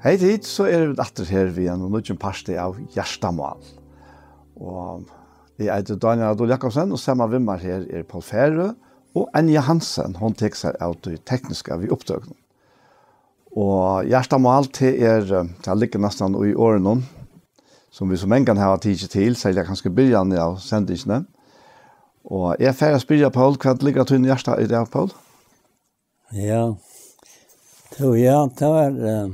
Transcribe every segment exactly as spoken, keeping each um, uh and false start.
Hey tit, so eru vit aftur her við einum nýggjum parti av Hjartamál. Og eg eiti Dánjal Adol Jakobsen, og saman við mær her er Poul Færø og Enja Hansen. Hon tekur sær av tí tekniska við upptøkunum. Og Hjartamál, tað er, eh, tað liggur næstan í orðunum, sum vit so mangan hava tikið til, serliga kanska í byrjanini av sendingini. Og eg fari at spyrja Poul, hvat liggur á tínum hjarta í dag, Poul? Ja. Tú, ja, tað var, eh,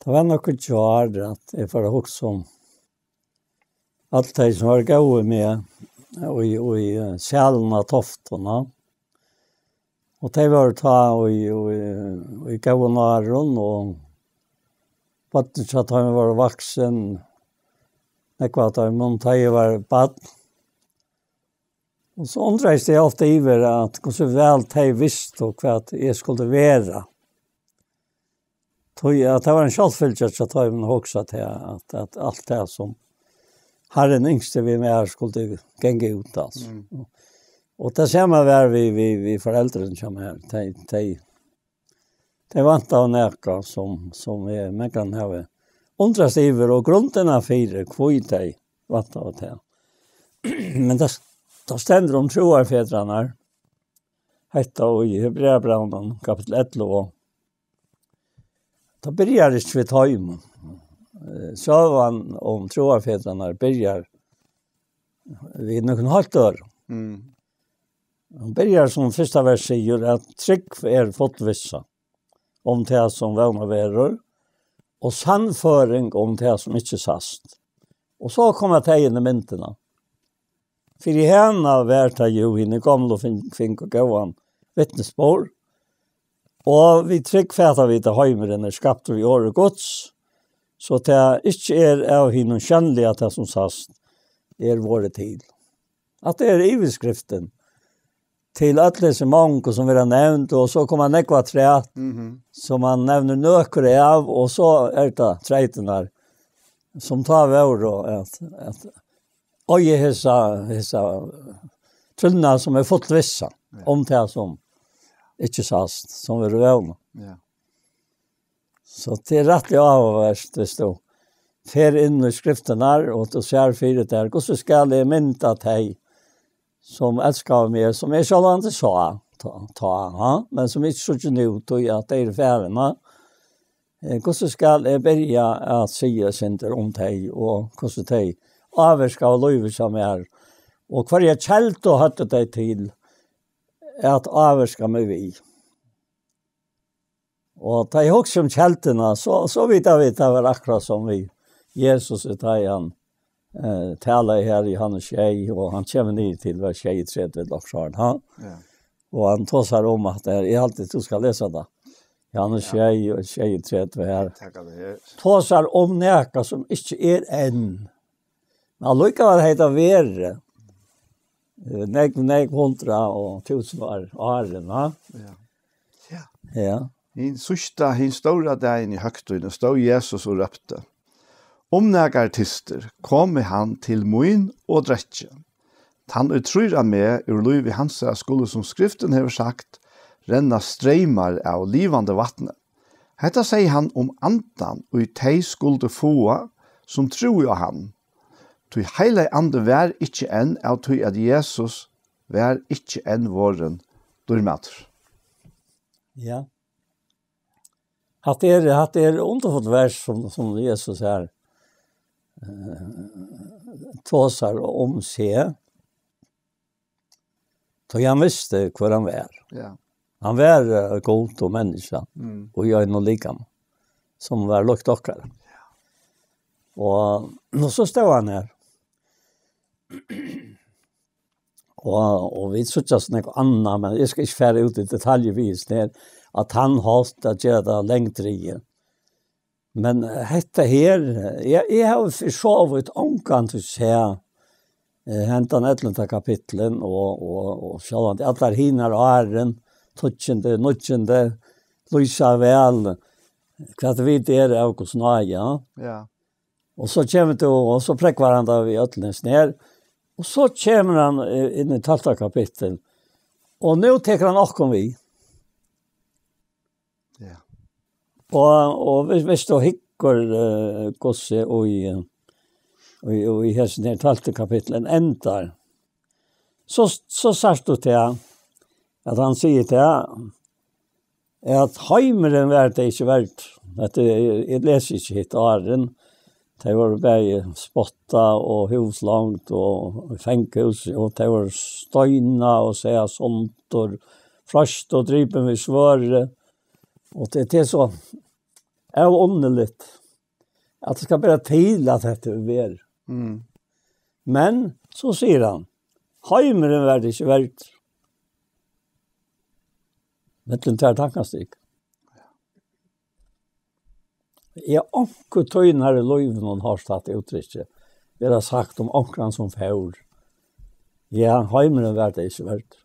tað var nokk í gjár at eg fór at hugsa um alt tey sum var góð við meg í, í, eh, Sæluna og Toftuna. Og tey vóru tá í, í, í góðum árum, og børnini hjá teimum vóru vaksin. Nógv av teimum, tá eg var barn. Og so undraðist eg ofta yvir, at hvussu væl tey vistu, hvat eg skuldi vera. Tí at tað var ein sjálvfylgja hjá teimum at hugsa til, at, at alt tað, sum Harrin ynskti við mær, skuldi ganga út, altso. Mm. Og tað sama var við, við, við foreldrini hjá mær. Tey, tey, tey væntaðu nakað, sum, sum eg mangan havi undrast yvir, og grundina fyri, hví tey væntaðu tað. Men tað, tað stendur um trúarfedrarnar, hetta í Hebreabrævinum, kapittul ellivu, tað byrjar ikki við teimum. Eh, søgan um trúarfedrarnar byrjar við nøkrum heilt øðrum. Mm. Hon byrjar, sum fyrsta vers sigur, at trúgv er fullvissa um tað, sum vónað verður, og sannføring um tað, sum ikki sæst. Og so koma tey inn í myndina. Fyri hana var tað jú, hini gomlu fing-, fingu góðan vitnisburð, og við trúgv fata vit, at heimurin er skaptur við orði Guds, so tað ikki er av hinum sjónliga, tað sum sæst, er vorðið til. At tað er yvirskriftin til øll hesi mongu, sum verða nevnd, og so koma nógv afturat, Mhm. sum man nevnir nøkur av, og so er tað treytirnar, sum tá vóru, at, at eiga hesa, hesa trúnna, sum er fullvissa Ja. um tað, sum ikki sæst, sum verður vónað. Ja. So tað er rættiliga áhugavert, viss tú fer inn í skriftirnar, og tú sær fyri tær, hvussu skal eg mynda tey, sum elskaðu meg, sum eg sjálvandi sá, tá, tá, ha? Men sum eg ikki síggi nú, tí at tey eru farin, ha? Eh, hvussu skal eg byrja at siga eitt sindur um tey, og hvussu tey ávirkaðu lívið hjá mær, og hvørja keldu høvdu tey til at ávirka meg við? Og tá eg hugsi um kelduna, so, so vita vit, tað var akkurát sum við Jesus, tá hann, eh, talaði her í Jóhannes sjey, og hann kemur niður til vers sjeyogtretivu ella okkurt sånt, ha? Ja. Og hann tosar um at, eh, eg haldi, tú skal lesa tað. Jóhannes Ja. sjey og sjeyogtretivu her. Taka tað her. Tosar um nakað sum ikki er enn. Men allíkavæl hevði tað verið, eh, nógv, nógv hundrað og túsund ár, árin, ha? Ja. Ja. Ja. Hin síðsta, hin stóra dagin í høgtíðini stóð Jesus og rópti: Um nakar tystir, komi hann til mín og drekki. Tann, ið trýr á meg, úr lívi hansara skulu, sum skriftin hevur sagt, renna streymar av livandi vatni. Hetta segði hann um andan, ið tey skuldu fáa, sum trúðu á hann. Tí heilagi andi var ikki enn, av tí at Jesus var ikki enn vorðin dýrmætur. Ja. Hatta er, hatta er undurfullt vers, sum, sum Jesus her, eh, tosar um seg. Tí hann visti hvør hann var. Ja. Hann var, eh, Gud og menniskja, Mm. og í einum likam, sum var líkt okkara. Og, og so stóð hann her. Og, og vit síggja so nógv annað, men eg skal ikki fara út í detalj við hesum her, at hann helt at gera tað langt drigið. Men hetta her, eg, eg havi fyri so vítt ongantíð sæð, eh, hendan ellivta kapitlin og, og, og sjálvandi allar hinar árin, tíggjunda, níggjunda, lýsa væl, hvat vit eru av Guds náði, ja. Ja. Og so kemur tú, og so prógvar hann tað við øllum hesum her. Og so kemur hann, eh, inn í tólvta kapittul. Og nú tekur hann okkum við. Ja. Og, og hvis, hvis du hyggur, eh, hvussu í, í, í hesum her tólvta kapitlinum endar, so, so sært tú til, at hann sigur til, at heimurin var tað ikki vert. At eg, eg lesi ikki hitt áðrenn. Tey vóru bæði spottað og húslongd og í fangahúsi, og tey vóru steinað og seyðað sundur, froyst og dripin við svørði. Og tað, tað er so óundarligt, at tað skal bera til, at hetta er verri. Mm. Men so sigur hann, heimurin var tað ikki vert. Millum tvær tankastig. Eg havi onkuntíð í lívinum hoyrt hatta úttrykki verða sagt um onkran sum fór. Ja, heimurin var tað ikki vert.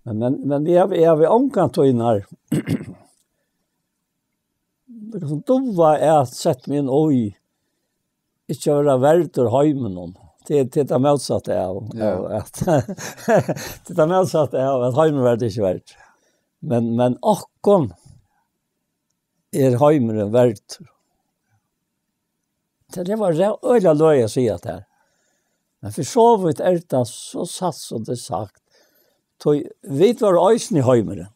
Men, men, men eg havi, eg havi onkuntíð, tað er sum duva, eg havi sett meg inn í, ikki at vera verdur heiminum. Tað er, tað er tað mótsatta av, Ja. av at, tað er tað mótsatta av at heimurin var tað ikki vert. Men, men okkum er heimurin verdur. Tað, tað var ré-, øgiliga løgið at siga tað her. Men fyri so vítt er tað so satt sum tað er sagt. Tí vit vóru eisini heimurin.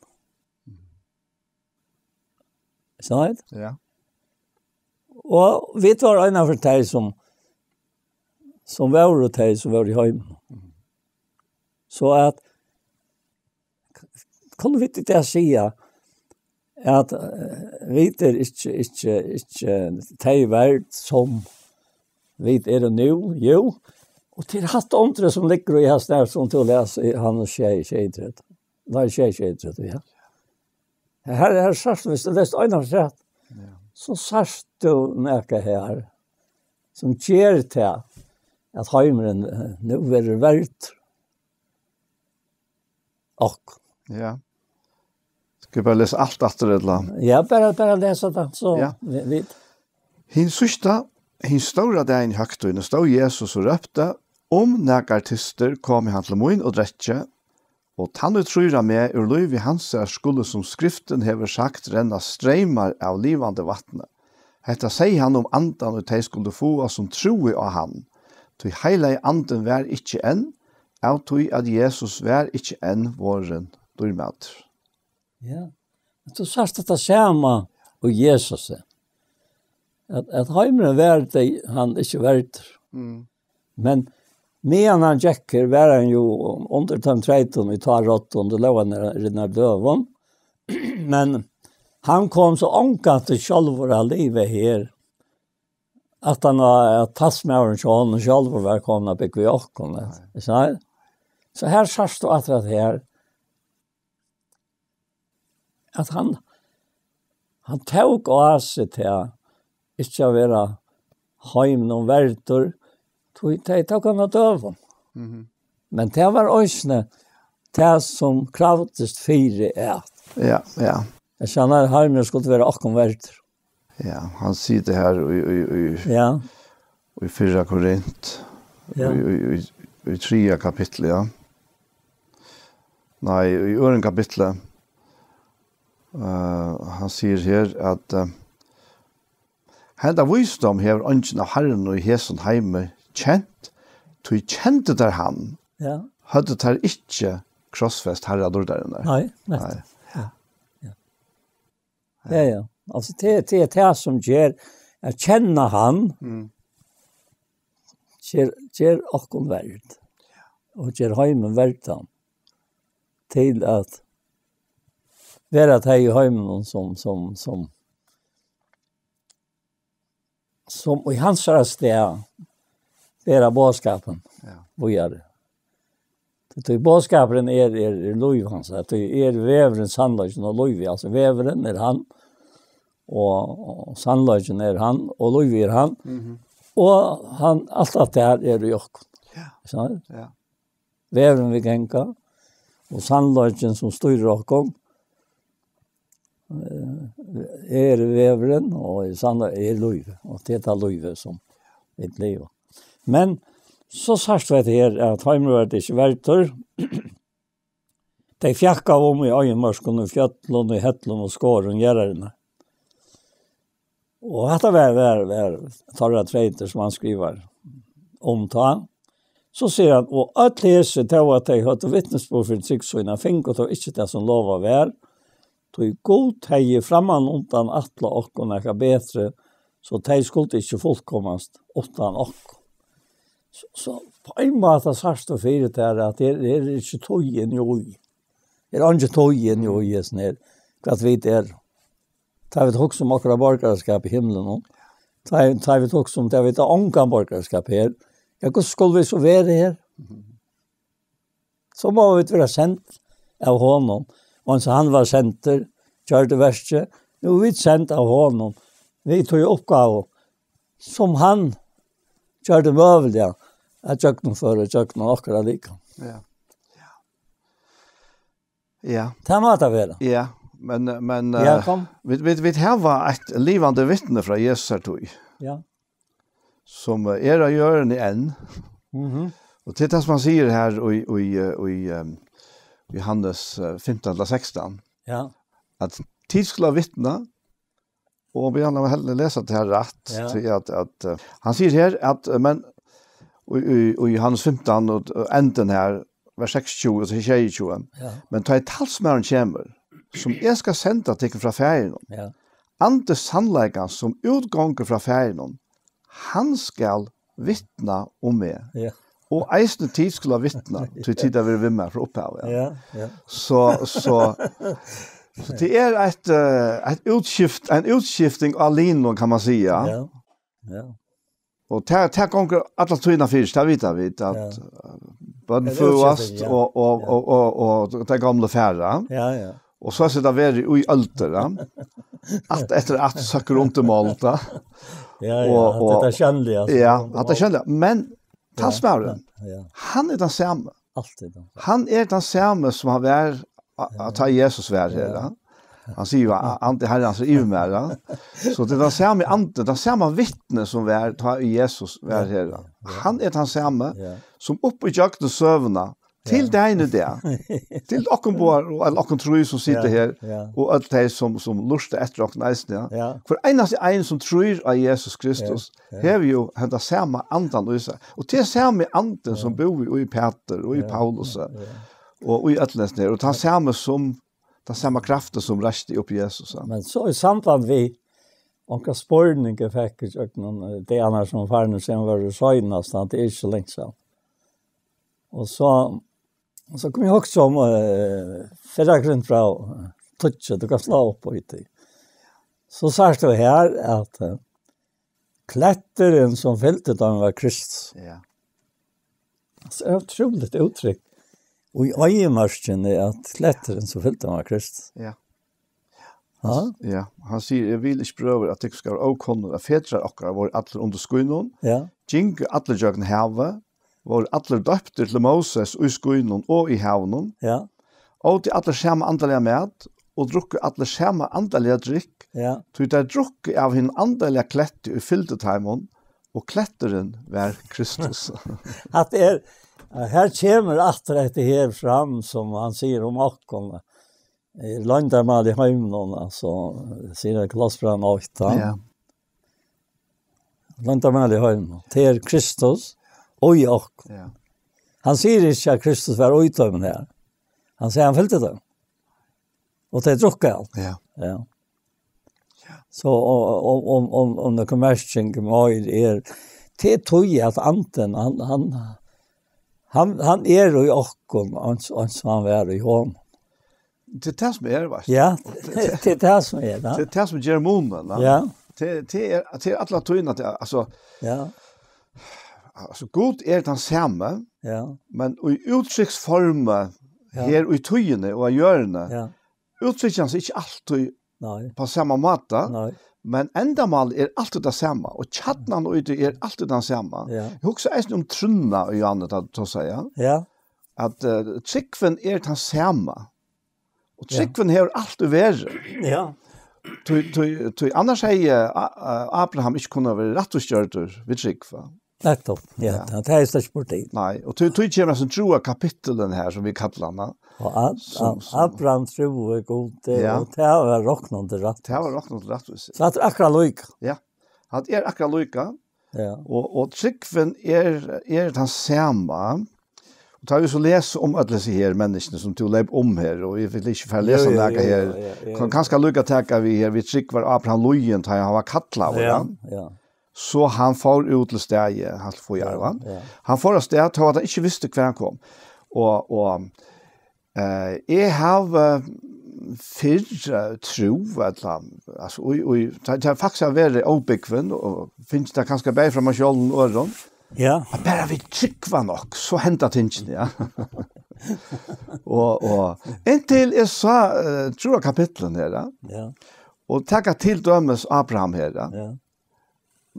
Ikki sant? Ja. Og vit vóru ein av tey sum, sum vóru tey sum vóru í heiminum. So at, kunnu vit í dag siga at, eh, vit eru ikki, ikki, ikki tey verd sum vit eru nú? Jú. Og til hatta undrið sum liggur í hasum her, sum tú les, í Johannes sjey, sjeyogtretivu. Nei, sjey, sjeyogtretivu, ja. Her, her sært tú, viss tú lesur eina afturat, Ja. so sært tú nakað her, sum ger tað, at heimurin, eh, nú verður verdur. Og Ja. Skal eg bara lesa alt aftur, ella? Ja, bara, bara lesa tað, so Ja. vi, vi Hin síðsta, hin stóra dagin í høgtíðini stóð Jesus og rópti: Um nakar tystir, komi hann til mín og drekki, og tann, ið trýr á meg, úr lívi hansara skulu, sum Skriftin hevur sagt, renna streymar av livandi vatni. Hetta segði hann um andan, ið tey skuldu fáa, sum trúðu á hann. Tí heilagi andin var ikki enn, av tí at Jesus var ikki enn vorðin dýrmætur. Ja. Men tú sært tað sama í Jesusi. At, at heimurin var tað, hann ikki verdur. Mm. Men meðan hann gekk her, var hann jú undir teimum treytum, í tá rottu, undir lógarnar døgum. Men hann kom so ongantíð sjálvur at liva her, at hann var, at talsmaðurin hjá honum sjálvur var komin at búgva í okkum, Nei. Ikki sant? So her sært tú aftur at her, at hann, hann tók á seg tað, ikki at vera heiminum verdur, tí tað tók hann av døgum. Mhm. Men tað var eisini tað, sum kravdist fyri at. Ja, ja. At hann, heimurin skuldi vera okkum verdur. Ja, hann sigur tað her í, í, í, Ja. í fyrra Korint, Ja. í, í, í, í triðja kapitli, ja. Nei, í øðrum kapitli, eh, hann sigur her at, eh, henda vísdóm hevur eingin av harrunum í hesum heimi kent, tí kendu teir hann, Ja. høvdu teir ikki krossfest Harra dýrdarinnar. Nei, nettupp. Nei. Ja. Ja. Ja, ja. Altso, tað, tað er tað sum ger, at kenna hann, Mm. ger, ger okkum verd. Og ger heimin verdan til at vera tey í heiminum sum, sum, sum, sum í hansara stað bera boðskapin Ja. víðari. Tí boðskapurin er, er, er lív hansara, tí er vegurin, sannleikin og lívið. Altso, vegurin er hann, og, og sannleikin er hann, og lívið er hann. Mhm. Og hann, alt hatta her er í okkum. Ja. Ikki sant? Ja. Vegurin vit ganga, og sannleikin sum stýrir okkum, eh, er vegurin, og er sannleik-, er lívið, og tað er tað lívið sum vit liva. Men so sært tú hetta her, at heimurin var ikki verdur. Tey fjakkaðu um í oyðimørkum, í fjøllum, í hellum og skorum jarðarinnar. Og hatta var, var, var teirra treytir, sum hann skrivar um tá. So sigur hann, og øll hesi, tó at tey høvdu vitnisburð fyri trúgv sína, fingu tó ikki tað, sum lovað var, tí Gud hevði frammanundan ætlað okkum nakað betri, so tey skuldu ikki fullkomast uttan okkum. So, so á ein máta sært tú fyri tær, at her, her er ikki tíðin í. Her er ikki tíðin í, hesum her, hvat vit eru. Tá vit hugsa um okkara borgaraskap í himlinum, tá, tá vit hugsa um, tá vit hava ongan borgaraskap her, ja, hvussu skulu vit so vera her? So mugu vit vera send av honum, og eins og hann var sendur, gjørdi verkið, nú eru vit send av honum, við tí uppgávu, sum hann gjørdi møguliga at gjøgnumføra gjøgnum okkara likam. Ja. Ja. Tað má tað vera. Ja, men, men, Ja, eh, kom. vit, vit, vit hava eitt livandi vitni frá Jesu tíð, Ja. sum, eh, er á jørðini enn. Mhm. Og til tað sum hann sigur her í, í, eh, í, eh, Johannes, eh, fimtan til sekstan, Ja. at tit skulu vitna, og við hann vil lesa tað her rætt, Ja. tí at, at, eh, hann sigur her at, eh, men í, í, í Johannes fimtan og, og endin her, vers seksogtjúgu og sjeyogtjúgu, Ja. men tá ið talsmaðurin kemur, sum eg skal senda tykkum frá Faðirinum, Ja. andi sannleikans, sum útgongur frá Faðirinum, hann skal vitna um meg. Ja. Og eisini tit skulu vitna, tí tit hava verið við mær frá upphavi. Ja, ja. So, so, so tað er eitt, eh, eitt útskift, ein útskifting av linum, kann man siga. Ja, ja. Og tað, tað gongur alla tíðina fyrst, tað vita vit, at, Ja. eh, børn Ja, tað er føðast útskifting, ja. og, og, Ja. og, og, og tey gamlu fara. Ja, ja. Og so er tað verið í øldir, ja. At eftir at søkkur undir mál, ja. Ja, ja, Og, at og, tað er kjønnliga, ja, at tað er kjønnliga. Men Ja, talsmaðurin, ja, ja. hann er tann sami. Altíð tann sami. Hann er tann sami sum hann var á, á, tá Jesus var her, Ja. ja. Hann sigur jo, "A-, andi Herrans er yvir mær", ja. So tað er tann sami andi, tann sama vitni sum var tá Jesus var Ja, her, ja. ja, ja. Hann er tann sami Ja. sum upp í gjøgnum søguna, til Ja. dagin í dag. Til okkum báðar, og, ella okkum trý sum sita Ja, her, ja. og øll tey sum, sum lurta eftir okkum eisini, ja. Ja. Hvør einasti ein sum trýr á Jesus Kristus, Ja, ja. hevur jo henda sama andan í sær. Og tað er sami andin sum Ja. búði í Pætur, og í Ja, Paulus, ja, ja. og í øllum hesum her. Og tann sami sum, tann sama kraftin sum reisti upp Jesus, ja. Men so í samband við onkra spurning eg fekk í gjøgnum, eh, tey annars sum farnir sum vóru seinast, at tað er ikki so langt síðan. Og so, og so kom eg hugsa um, eh, fyrra Korintbræv, eh, tíggju, tú kanst slá upp í tí. So sært tú her at, eh, klætturin sum fylgdi teimum var Kristus. Ja. So er ótrúligt úttrykk. Og í oyðimørkini at klætturin sum fylgdi teimum var Kristus. Ja. Ha? Ja, hann sigur, "Eg vil ikki, brøður, at tykkum skal vera ókunnur, at fedrar okkara vóru allir undir skýnum, Ja. gingu allir gjøgnum havið, vóru allir doyptir til Móses í skýnum og í havinum, Ja. ótu allir sama andaliga mat, og drukku allir sama andaliga drykk, Ja. tí teir drukku av hinum andaliga kletti, ið fylgdi teimum, og kletturin var Kristus." At er, her kemur aftur hetta her fram, sum hann sigur um okkum. Eh, loyndarmál í heiminum, altso, sigur hann í Kolossebrævinum eitt, ja. Ja. Loyndarmál í heiminum. Tað er Kristus og í okkum. Ja. Hann sigur ikki at Kristus var í teimum her. Hann sigur hann fylgdi teimum. Og tey drukku av. Ja. Ja. So, og, og, um, um, um nakað merking meir er, tað er tí at andin, hann, hann, hann, hann er í okkum, eins, eins og hann var í honum. Tað er tað sum er, veitst tú. Ja, tað, tað er tað sum er, ja. Tað er tað sum ger munin, ja. Ja. Tað, tað er, tað er alla tíðina, at, altso, Ja. altso, Gud er tann sami, Ja. men í úttrykksformi Ja. her í tíðini og á jørðini, Ja. úttrykkir hann seg ikki altíð Nei. upp á sama máta, Nei. men endamálið er altíð tað sama, og kjarnin í tí er altíð tann sama. Ja. Eg hugsi eisini um trúnna, Johanne, tá tú tosar, ja. Ja. At, eh, trúgvin er tann sama. Og Ja. trúgvin hevur altíð verið. Ja. Tí, tí, tí annars hevði, a-, a-, Abraham ikki kunnað verið rættvísgjørdur við trúgv, va? Nettopp, ja, ja. Tað er slett spurt í. Nei, og tí, tí kemur sum trúarkapitulin her, sum vit kalla hana. Og Ad-, Sum, sum Abraham trúði Gudi, Ja. og tað var roknað til rætt. Tað var roknað til rættvísi. So tað er akkurát líka. Ja, hann er akkurát líka. Ja. Og, og trúgvin er, er tann sama. Og tá vit so lesa um øll hesi her menniskjuni, sum tú leyp um her, og eg vil ikki fara Jú, lesa jú, nakað jú, her. jú, jú, jú. Kann kanska líka taka við her, við trúgv var Abraham lýðin, tá hann var kallaður, Ja, ja. ja. So hann fór út til staðið, hann fór í Ja, arvan. ja. Hann fór av stað, tá at hann ikki visti, hvar hann kom. Og, og, eh, eg havi fyrr, eh, trúð, ella, altso, í, í, tað, tað er faktiskt at vera óbúgvin, og finnst tað kanska bara frá mær sjálvum og øðrum. Ja. At bara vit trúgva nokk, so henda tingini, ja. Og, og inntil eg sá, eh, trúarkapitlin her, ja. Ja. Og taka til dømis Abraham her, ja. Ja.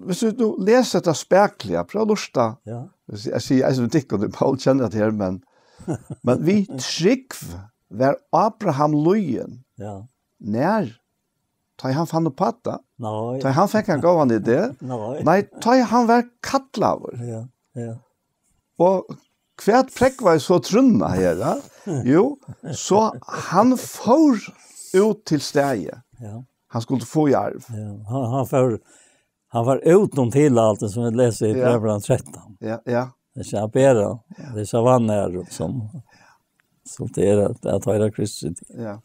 Hvis du, du leser dette spekler, prøv å lurte. Ja. Jeg sier, jeg sier, som Dick og Paul kjenner det her, men, men við trúgv var Abraham lýðin. Ja. Nær? Tá hann fann upp á det? Nei. Tá hann fikk en gåvan í det? Nei. Nei, tá hann var kallaður. Ja, ja. Og hvat prógvaði so trúnna her, ja? Jú, so hann fór út til staðið. Ja. Hann skuldi fáa í arv. Ja, hann, hann fór, hann fór út um tilhaldið, sum vit lesa í Ja. Hebrearabrævinum trettan. Ja, ja. Tað er ikki at bera, Ja. tað er ikki at vara nær, sum, sum tað er at, at hoyra Kristus. Ja.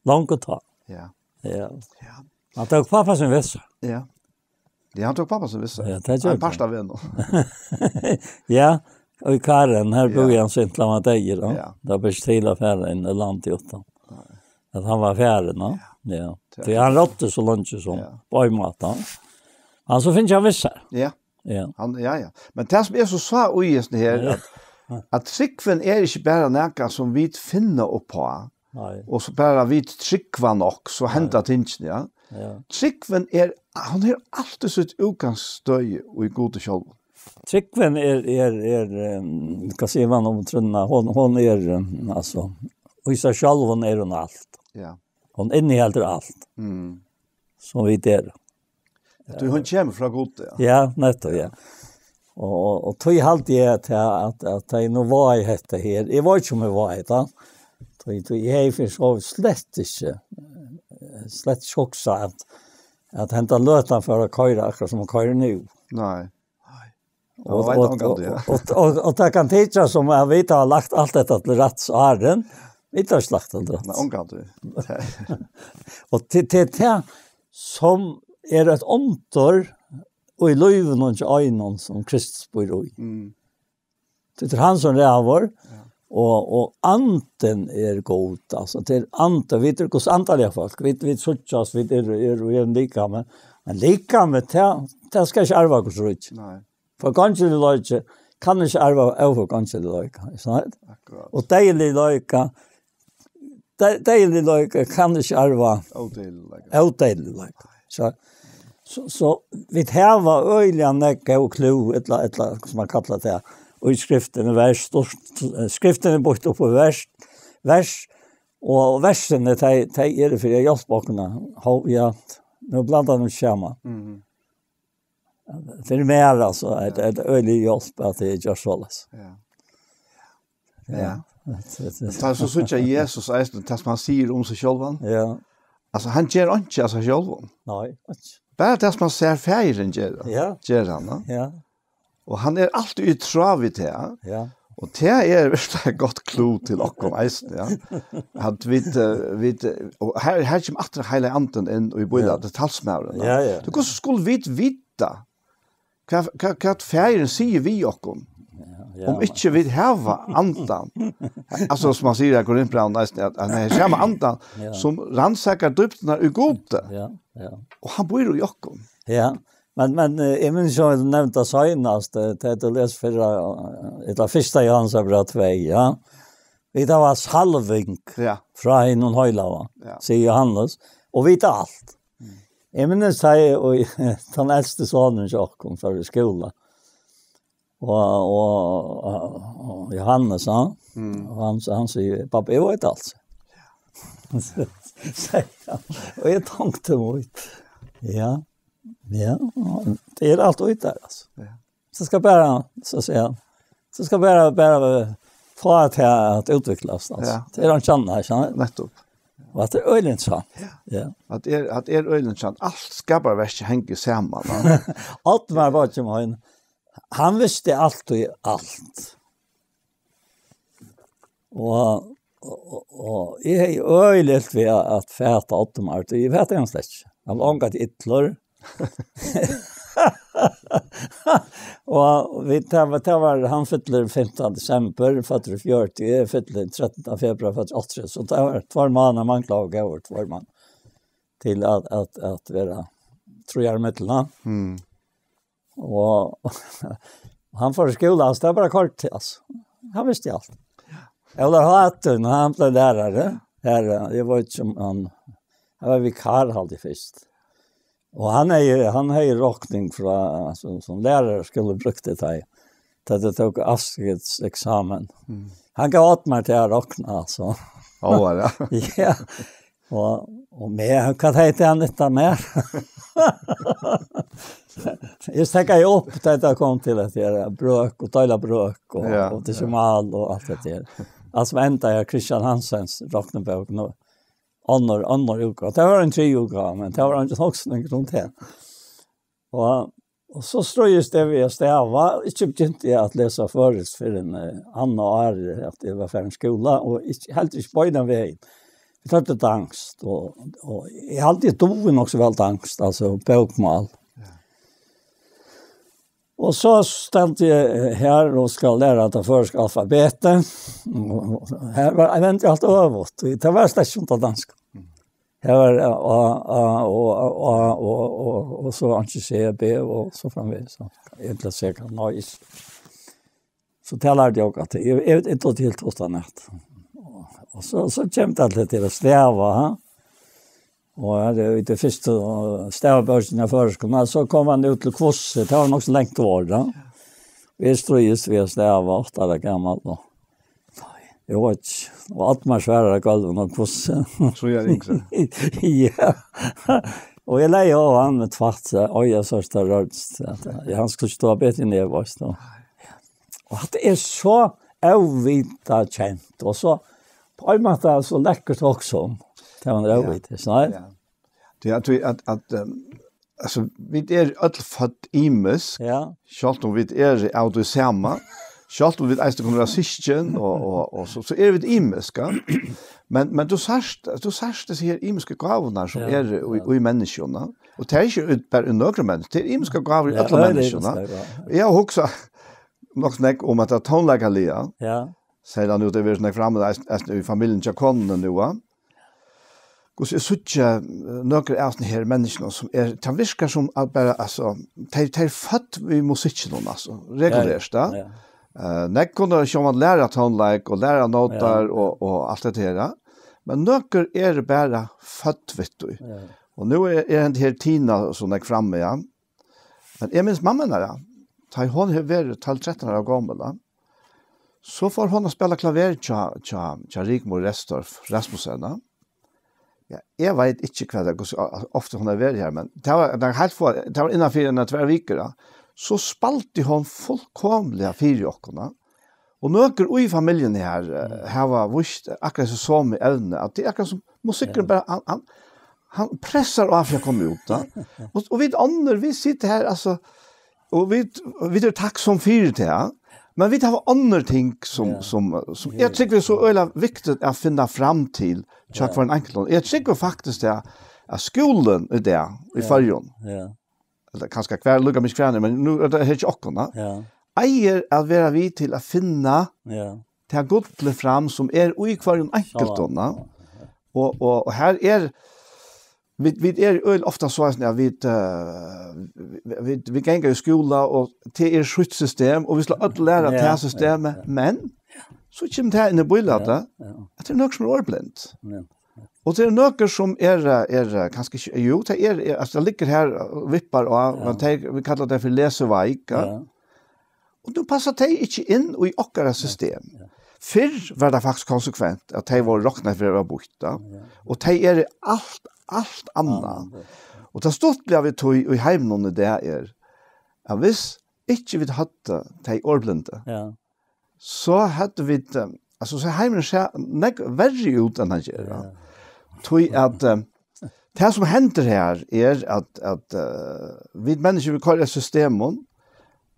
Langt at ta. Ja. Ja. Ja. Hann tók pápa sín við sær. Ja. Ja, hann tók pápa sín við sær. Ja, tað Hann gjørdi er part hann. av vegnum. Ja, og í Karan, her Ja. búði hann so inntil hann var deyður, ja. Ja. Tað var bara ikki til at fara inn í landið uttan. Nei. At hann var farin, ja. Ja. Ja. Tí hann ráddi so leingi sum Ja. á ein máta. Hann so finst hann við sær. Ja. Ja. Hann, ja, ja. Men tað sum er so sá í hesum her, Ja. at, at trúgvin er ikki bara nakað sum vit finna upp á, Nei. og so bara vit trúgva nokk, so henda Nei. tingini, ja. Ja. Trúgvin er, hon er altíð sítt útgangsstøði í Gudi sjálvum. Trúgvin er, er, er, ehm, hvat sigur man um trúnna? Hon, hon er, ehm, altso, í sær sjálvum er hon alt. Ja. Hon inniheldur alt, Mm. sum vit eru. Tú, hon kemur frá Gudi, ja. Ja, nettopp, ja. Og, og, og tí haldi eg at, at, at, at eg nú var í hetta her. Eg veit ikki um eg var í hetta. Tí, tí eg hevði fyri so slett ikki, slett ikki hugsað at, at henda løtan fór at koyra akkurát sum hon koyrir nú. Nei. Nei. Og, Hon veit og, ongantíð, ja. og, og, og, og tað kann tykjast sum at vit hava lagt alt hetta til rættis áðrenn. Vit hava ikki lagt alt til rættis. Nei, ongantíð. Og til, til tað sum er eitt undur í lívinum hjá einum sum Kristus býr í. Mm. Tað er hann sum ræður, Ja. og, og andin er góð, altso, tað er andin, vit eru Guds andaliga fólk, vit, vit síggjast, vit eru, eru, eru líkami, men líkami, tað, tað skal ikki arva Guds ríki. Nei. Forgongiligleiki kann ikki arva óforgongiligleika, ikki sant? Akkurát. Og deyðiligleika, de-, deyðiligleika kann ikki arva Ódeyðiligleika. ódeyðiligleika. So, so, so vit hava øgiliga nógv góð clou, ella, ella, sum man kallar tað, og í skriftini, vers, stort, skriftini er býtt upp í vers, vers, og versini, tey, tey eru fyri at hjálpa okkum, hó-, ja, nú blandar tað saman. Mhm. Fyri mær, altso, er tað, er tað øgiliga hjálp at eg geri soleiðis. Ja. Ja. Ja. Men tá so síggja Jesus eisini, tað sum hann sigur um seg sjálvan. Ja. Altso, hann ger einki av sær sjálvum. Nei, einki. Bara tað sum hann sær Faðirin gera, Ja. ger hann, ja. Ja. Og hann er altíð í tráð við tað. Ja. Og tað er veruliga eitt gott clou til okkum eisini, ja. At vit, eh, vit, eh, og her, her kemur aftur Heilagi Andin inn í bílið, Ja. Talsmaðurin, ja. Ja, ja. So hvussu skulu vit vita hvat, hvat, hvat Faðirin sigur við okkum, Ja, ja, um men ikki vit hava Andan? Altso, sum man sigur í Korintbrævinum eisini, at hann er sama Andan, Ja. sum rannsakar dýpdirnar í Gudi. Ja, ja. Og hann býr í okkum. Ja, men, men, eh, eg minnist jo, eg nevndi tað seinast, eh, tá eg las fyrra, eh, ella fyrsta Jóhannesarbræv tvey, ja. Vit hava salving Ja. frá hinum heilaga, Ja. sigur Jóhannes, og vita alt. Mm. Eg minnist tá eg, og tann elsti sonurin hjá okkum fór í skúla. Og, og, og, og Jóhannes, ja. Mm. Og hann, hann sigur, "Babba, eg veit alt." Segði hann. Og eg tonkti mítt. Ja. Ja, tað er alt út har, altso. Ja. Så skal bara, så sier han, så skal bara, bara fáa tað at útviklast, altso. Ja. Tað er hann kjenner, skjønner du? Nettopp. Og at tað er øgiliga interessant. Ja. Ja. At tað er, at tað er øgiliga interessant. Alt skaparverkið hongur saman, va? Oddmar var ikki mín. Hann visti alt og alt. Og, og, og, og eg hevði øgiliga ilt við at, at fata Oddmar, tí eg fataði hann slett ikki. Hann var ongantíð illur. Og vit, tað var, tað var, hann fyllir fimtanda desember, føddur í fjøruti, eg fylli trettanda februar, føddur í áttaogtretivu, so tað var tveir mánaðir, manglaðu góðir tveir mánaðir til at, at, at vera tríggjar millum, ha. Mm. Og hann fór í skúla, altso, tað var bara kort, altso. Hann visti alt. Ólavur Háttun, hann bleiv lærari. Her, eg veit ikki um hann, hann var vikar, haldi eg, fyrst. Og hann hevði, hann hevði rokning frá, altso, sum lærari skuldi brúkt tað, tá tey tóku avskediseksamen. Mm. Hann gav Oddmar til at rokna, altso. Ó, ja. Ja. Og, og meg, hvat heiti hann, hetta mer? Eg stekkaði upp, tá tað kom til at gera brøk og deila brøk og, ja, og desimal og alt det der. Altso, enda er Christian Hansens roknibók nú. Annar, annar útgáva. Tað var ein triðja útgáva, men tað var ein hugsan rundt her. Og, og so stríðist eg við at stava. Ikki begynti eg at lesa føroyskt fyrr enn, eh, annað árið, at eg var farin í skúla, og ikki, heldur ikki beinanvegin. Eg tók danskt, og, og eg haldi, eg dugi nokk so væl danskt, altso bókmál. Ja. Og so standi eg her og skal læra tað føroyska alfabetið. Og her var, eg vendi alt øvugt. Tað var slett ikki undan danska. Her var A, A, A, og A, A, og, og, og, og so anki C, B, og so framvegis. Så eg C, noise. So tað lærdi eg okkum at eg, eg, eg tók til tostan at. Og, og so, so kemur tað til, til at stava, ha? Og her er í tí fyrstu, eh, stavabókini á føroyskum, men so kom hann út til hvussu, tað var nokk so langt orð, da. Eg stríðist við at stava, átta ára gamal, og eg veit ikki. Og Oddmar svarar á gólvinum, og hvussu. So er ikki. Ja. Og eg legði á hann við tvætt, so, oj, eg sá, tað rørdi seg, at, ja, hann skuldi stå betur enn eg, veitst tú. Og at tað er so óvitakent, og so på ein máta so lekkurt at hugsa um. Tað var ein, ja, óviti, so. Ja. Tað er at, at, at, um, altso, vit eru øll fødd ymisk, ja, sjálvt um vit eru av tí sama, sjálvt um vit eisini kunnu vera systkin, og, og, og so, so eru vit ymisk, ja. Men, men tú sært, tú sært hesar her ymisku gávurnar sum, ja, eru í, ja, í menniskjum, ja. Og tað er ikki í, bara í nøkrum menniskjum, tað eru ymiskar gávur í, ja, øllum, ja, menniskjum, ja. Eg havi hugsað nokk so nógv um at tað tónleikaliga, ja, serliga nú, tað verður so nógv frammi, eisini, eisini í familjuni hjá konuni nú, va? Hvussu eg síggi, eh, nøkur av hesum her menniskjunum sum er, tað virkar sum at bara, altso, tey, tey eru fødd við musikkinum, altso, regulert, ja, ja. Eh, nógv kunnu sjálvandi læra tónleik og læra nótar, ja, ja, og, og alt tað her, ja. Men nøkur eru bara fødd við tí. Ja. Og nú er, er henda her Tina so nógv frammi, ja. Men eg minnist mamma hennara, tá hon hevur verið tólv trettan ára gomul, da, so fór hon at spæla klaver hjá, hjá, hjá Rigmor Restorff Rasmussen, da. Ja, eg veit ikki, hvat tað, hvussu o-, ofta hon hevur verið her, men tað var, tað var heilt fá, tað var innan fyri eina tvær vikur, da. So spældi hon fullkomiliga fyri okkum, da. Og nøkur í familjuni her, eh, hava víst akkurát so somu evni, at tað er akkurát sum musikkurin, ja, bara, hann, hann, hann pressar á fyri at koma út, ja. Og, og vit onnur, vit sita her, altso, og vit, vit eru takksom fyri tað, ja. Men vit hava onnur ting sum, ja, sum, sum, ja, eg trúgvi er so øgiliga viktigt at finna fram til hjá, ja, hvørjum einkultum. Eg trúgvi faktiskt tað, at skúlin í dag í, ja, Føroyum, ja, ella kanska hvar, líka mikið hvar, men nú er tað her hjá okkum, da. Ja. Eigur at vera við til at finna, ja, tað gullið fram sum er í hvørjum einkultum, da. Ja. Og, og, og her er, vit, vit eru øgiliga ofta so, at vit, eh, vit, vit, vit ganga í skúla, og tað er sítt system, og vit skulu øll læra, ja, tað systemið, ja, ja, men so kemur tað inn í býlata, ja, ja, at tað eru nøkur sum eru orðblind. Ja. Og tað eru nøkur sum eru, eru, eh, kanska ikki, jú, tað er, er, altso, tað liggur her og vippar á, ja, men tey, vit kalla tað fyri lesiveik, ja. Ja. Og nú passar tey ikki inn í okkara system. Ja, ja. Fyrr var tað faktiskt konsekvent, at tey vóru roknað fyri at vera býtt, ja. Ja. Og tey eru alt, alt annað. Ja, ja. Og tað stuttliga við tí í heiminum í dag er, at viss ikki vit høvdu tey orðblindu, ja, so høvdu vit, eh, altso, so heimurin sær nógv verri út enn hann ger, ja. Ja. Tí at, eh, tað sum hendir her er at, at, eh, vit menniskju, vit koyra í systemum,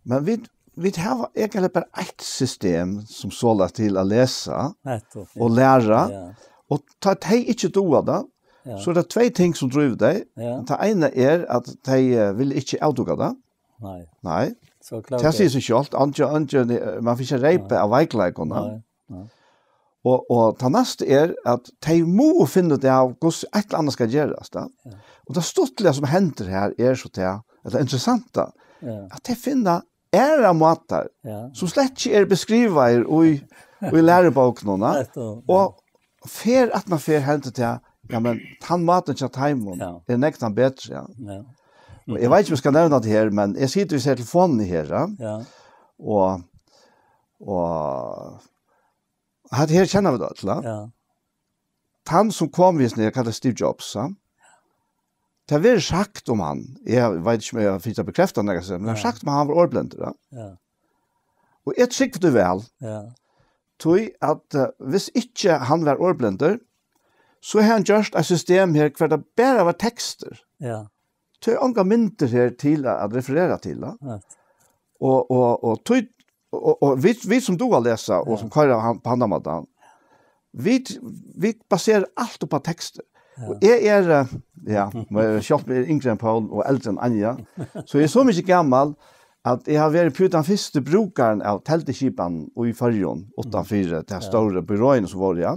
men vit, vit hava egentliga bara eitt system sum soleiðis til at lesa, nettupp, ja, og læra, ja, og tá tey ikki duga tað, ja, so er tað tvey ting sum drívur tey. Ja. Tað eina er at tey, eh, vilja ikki avdúka tað. Nei. Nei. So klárt. Tað sigur seg sjálvt, eingin, eingin, eh, man fær ikki reypað av veikleikum, nei, nei. Og, og tað næsta er at tey mugu finna út av hvussu eitt ella annað skal gerast, ja. Ja. Og tað stuttliga sum hendir her er so tað, ella interessanta, ja, at tey finna aðrar mátar, ja, sum slett ikki eru beskrivaðir í, í lærubókunum, ja. Nettupp, ja. Og ferð aftan á ferð hendir tað, ja, men tann mátin hjá teimum, ja, er nógv tann betri, ja. Ja. Og eg veit ikki um eg skal nevna tað her, men eg siti við hesa telefonina her, ja. Ja. Og, og hatta her kenna vit øll, ja. Ja. Tann sum kom við hesum her, kallast Steve Jobs, ja. Tað verður sagt um hann, eg veit ikki um eg fái tað bekræftað nakað, men tað er, ja, sagt um hann, hann var orðblindur, ja. Ja. Og eg trúgvi tí væl. Ja. Tí at, eh, hvis ikki hann var orðblindur, so hevði hann gjørt eitt system her, hvar tað bara var tekstir. Ja. Tí ongar myndir her til at, at referera til, ja. Right. Og, og, og, tí, og, og vit, vit sum duga at lesa, og, ja, sum koyra hann, á handan mátan, vit, vit basera alt upp á tekstir. Ja. Og eg eri, eh, ja, men sjálvt eg eri yngri enn Poul og eldri enn Anja, so eg eri so mikið gamal, at eg havi verið tann fyrsti brúkarin av telduskipan í Føroyum, uttan fyri tey, ja, stóru byråini sum vóru, ja.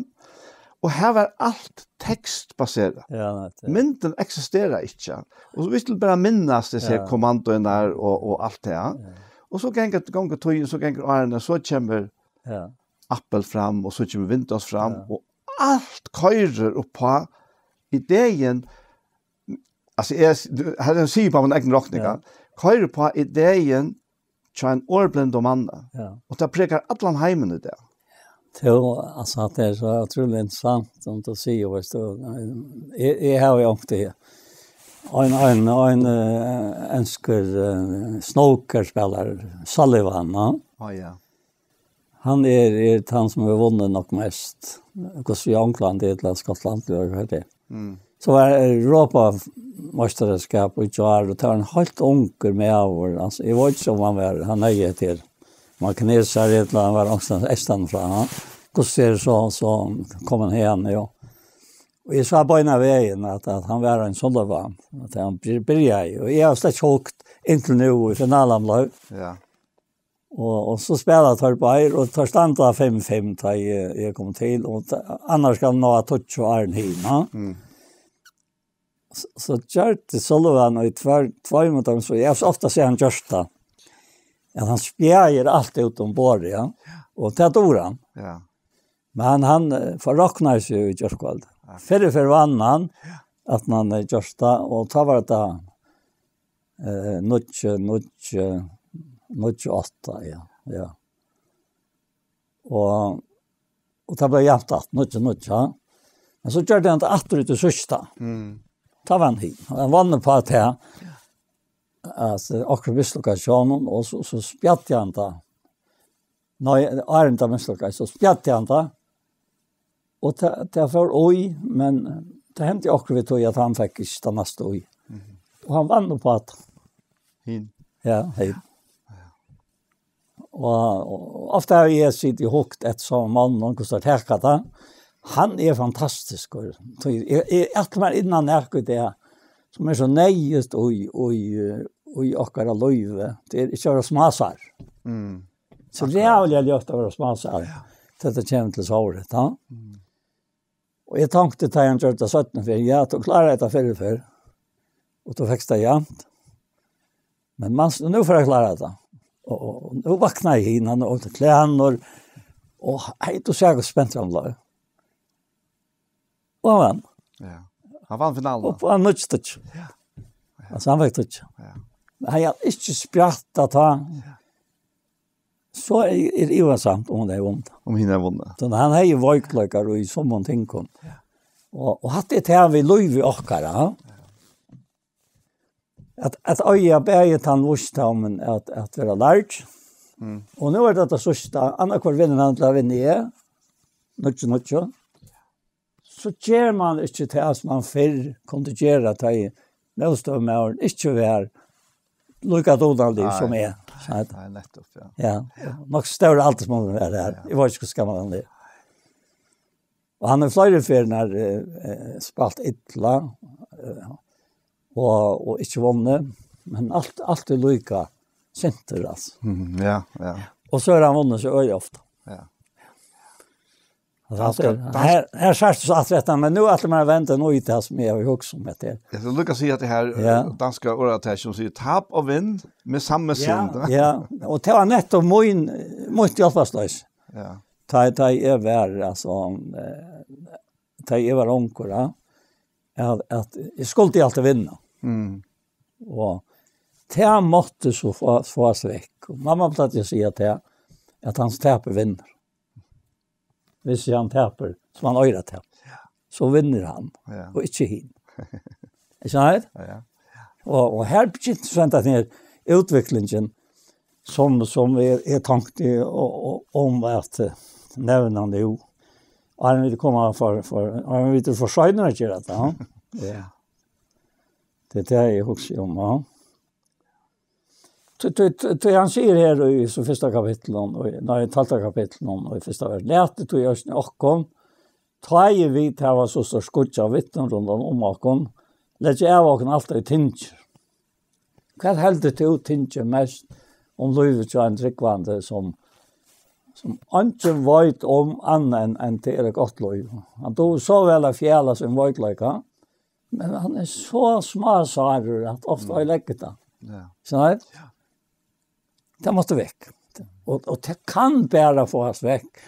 Og her var alt tekstbaserað. Ja, nei, tað. Myndin eksisterar ikki. Og vit skulu bara minnast hesi, ja, kommandoini og, og alt tað, ja. Ja. Og so gongur, gongur tíðin, so gongur árini, so kemur, ja, Apple fram, og so kemur Windows fram, ja, og alt koyrir upp á idein, altso, eg s-, nú, her eri eg bara á mína egnu rokning, ja, koyrir upp á idein hjá einum orðblindum manni. Ja. Og tað prægar allan heimin í dag. Tað er jo, altso, at tað er so utrolig interessant, sum tú sigur, veitst tú. Eg, eg havi jo ongt tað her. Ein, ein, ein, eh, enskur, eh, snookerspælari, Sullivan, ja. Á, ja. Hann er, er tann sum hevur vunnið nokk mest. Hvussu í Onglandi ella Skotlandi, ella hvat tað er. Mm. So var, eh, Europameistaraskap í gjár, og tað var ein heilt ungur maður, altso, eg veit ikki um hann var, hann hevði hetta her, um hann var kinesari ella hann var onkstaðni eystan frá, ha? Hvussu er so, so kom hann haðani, ja. Og eg sá beinanvegin at, at hann var ein Sullivan, at hann byr-, byrjaði, og eg havi slett ikki hugt inntil nú í finalan bleiv. Ja. Og, og so spæla teir báðir, og teir standa fimm fimm, tá eg, eg kom til, og ta-, annar skal ná at toucha áðrenn hin, ha? Mm. So, so gjørdi Sullivan í tvær, tveimum, so eg havi so ofta sæð hann gjørt tað, at hann spjaðir alt út um borðið, ja? Og tað dugir hann. Ja. Men hann, eh, forroknaði seg í gjárkvøldið. Ja. Fyrr, fyrr vann hann, ja, at hann, eh, gjørdi tað, og tá var tað, eh, níggju, níggju, níggju átta, ja, ja. Og, og tað bleiv javnt aftur, níggju níggju, ja. Men so gjørdi hann tað aftur í tí síðsta. Mm. Tá vann hann. Hann vann upp á tað, at, eh, okkurt mislukkaðist hjá honum, og so, so spjaddi hann tað. Nei, áðrenn tað mislukkaðist, so spjaddi hann tað. Og tað, tað fór í, men tað hendi okkurt við tí, at hann fekk ikki tað næsta í. Mhm. Og hann vann upp á tað. Hin. Ja, hin. Og, og ofta havi eg sitið og hugt eftir sovorðnum monnum, hvussu teir taka tað. Hann er fantastiskur. Tí eg, eg ætli mær inn á nakað í dag, sum er so neyðugt í, í, í okkara lívi. Tað er ikki at vera smásær. Mm. So akkurát. Ræðuliga ljótt at vera smásær. Ja. Tá tað kemur til sovorðið, ja. Mm. Og eg tonkti, tá hann gjørdi tað seinnu ferð, ja, tú kláraði tað fyrru ferð. Og tú fekst tað javnt. Men manst, nú fari eg at klára tað. Og, og, og nú vaknaði hin, hann og til klænur. Og hey, tú sært, hvussu spentur hann bleiv. Og hann vann. Ja. Hann vann finaluna. Og hann nýtti ikki. Ja. Altso, hann fekk tað ikki. Ja. Men hann hevði ikki spjattað tá. Ja. So er, er ivasamt, um hann hevði vunnið. Um hin hevði vunnið. So hann hevði veikleikar í summum tingum. Ja. Og, og hatta er tað við lívið okkara, ha? Ja. at, at eiga bæði tann vísdómin at, at vera lærd. Mm. Og nú er tað tað síðsta, annaðhvørt vinnur hann, ella vinni eg, níggju níggju. So ger man ikki tað sum man fyrr kundi gera, tá ið mótstøðumaðurin ikki var líka dugnaligur Nei. sum eg. Nei, nettopp, ja. Ja, nokk størri aldursmunur er her. Ja. Eg veit ikki hvussu gamal hann er. Og hann hevur fleiri ferðir, eh, eh, spælt illa, eh, og, og ikki vunnið, men alt, altíð líka sintur, altso. Mhm, ja, ja. Og so hevur hann vunnið so øgiliga ofta. Ja. Altso, Danska, altso, danska her, her sært tú so alt rætt, men nú ætli eg mær at venda nú í tað sum eg havi hugsað um hetta her. Eg skal líka siga at tað her, Ja. eh, danska orðatak sum sigur, "Tap og vinn med samme sind." Ja, og tað var nettopp mín, mítt hjálparsleys. Ja. Tá, tá eg var, altso, eh, tá eg var ungur, ja, at, at eg skuldi altíð vinna. Mm. Og tað mátti so fá, fáast vekk. Og mamma plagdi at siga tað, at hann sum tapir vinnur. Viss hann tapir, sum hann eigur at tapa, Ja. so vinnur hann, Ja. og ikki hin. Ikki sant? Ja, ja. Og, og her begynti so henda her útviklingin, sum, sum er, er tankt í, og, og, um at, eh, nevna nú. Áðrenn vit koma for, for, áðrenn vit eru for seinir at gera tað, ha? Ja. Tað er tað, eg hugsi um, ha? Tí, tí, tí, tí hann sigur her í so fyrsta kapitlinum, og, nei, tólvta kapitlinum, og í fyrsta vers, "Latið tí eisini okkum, tá ið vit hava so stórt skýggj av vitnum rundan um okkum, leggja av okkum alt, ið tyngir." Hvat heldur tú tyngir mest um lívið hjá einum trúgvandi, sum, sum eingin veit um annað enn, enn tað er eitt gott lív? Hann dugir so væl at fjala sín veikleika, men hann er so smásárur at ofta Mm. leggur tað. Ja. Skilur tú? Ja. Tað mátti vekk. Og, og tað kann bara fáast vekk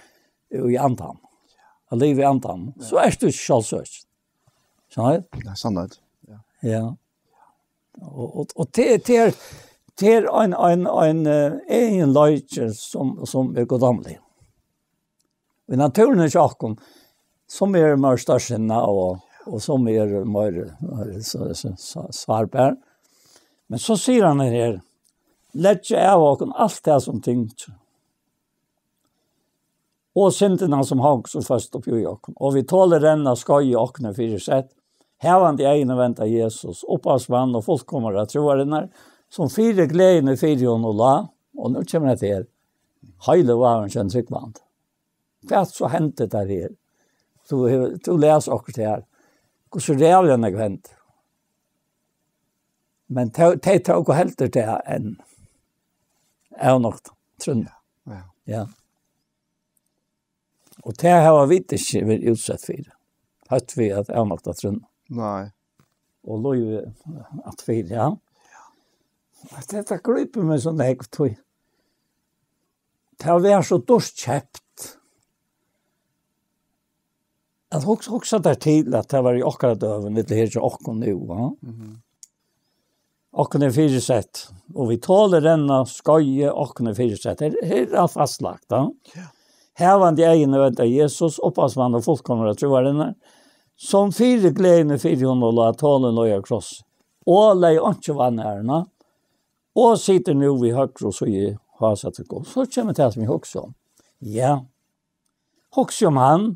í andan. At liva í andan. Ja. So ert tú ikki sjálvsøkin. Skilur tú? Nei, sannheit. Ja. Ja. Og, og, og tað, tað er, tað er ein, ein, ein, eh, eginleiki sum, sum er guddómligur. Í náttúruni hjá okkum, sum eru meir stórsindað og, og sum eru meir, meir s-, s-, s-, sárbar. Men so sigur hann her, "Leggið av okkum alt tað sum tyngir, og syndina sum hongur so føst uppi í okkum, og vit toli renna skeiðið okkum er fyrisett, havandi eyguni vend á Jesus, upphavsmann og fullkomara trúarinnar, sum fyri gleðini fyri honum lá." Og nú kemur hetta her, heili várin hjá trúgvandi. Hvat so hendi tað her? Tú hevur, tú lesur okkurt her. Hvussu ræðuliga nógv hendi. Men tey, tey tóku heldur tað enn avnoktað trúnna. Ja. Ja. Og tað hava vit ikki verið útsett fyri. Høvdu vit at avnokta trúnna. Nei. Og lívið at fyri, ja. At hetta grípur meg so nógv, tí tað var so dýrt keypt. At hugsa, hugsa tær til, at tað var í okkara døgum, ella her hjá okkum nú, ja. Mhm. Okkum er fyrisett, og vit toli renna skeiðið, okkum er fyrisett. Her, her er alt fastlagt, ja. Ja. Havandi eyguni vend á Jesus, upphavsmann og fullkomara trúarinnar, sum fyri gleðini fyri honum lá tolin á kross, og legði einki vanæruna, og situr nú við høgru síðu hásætis Guds. So kemur tað, sum eg hugsi um. Ja. Hugsi um hann,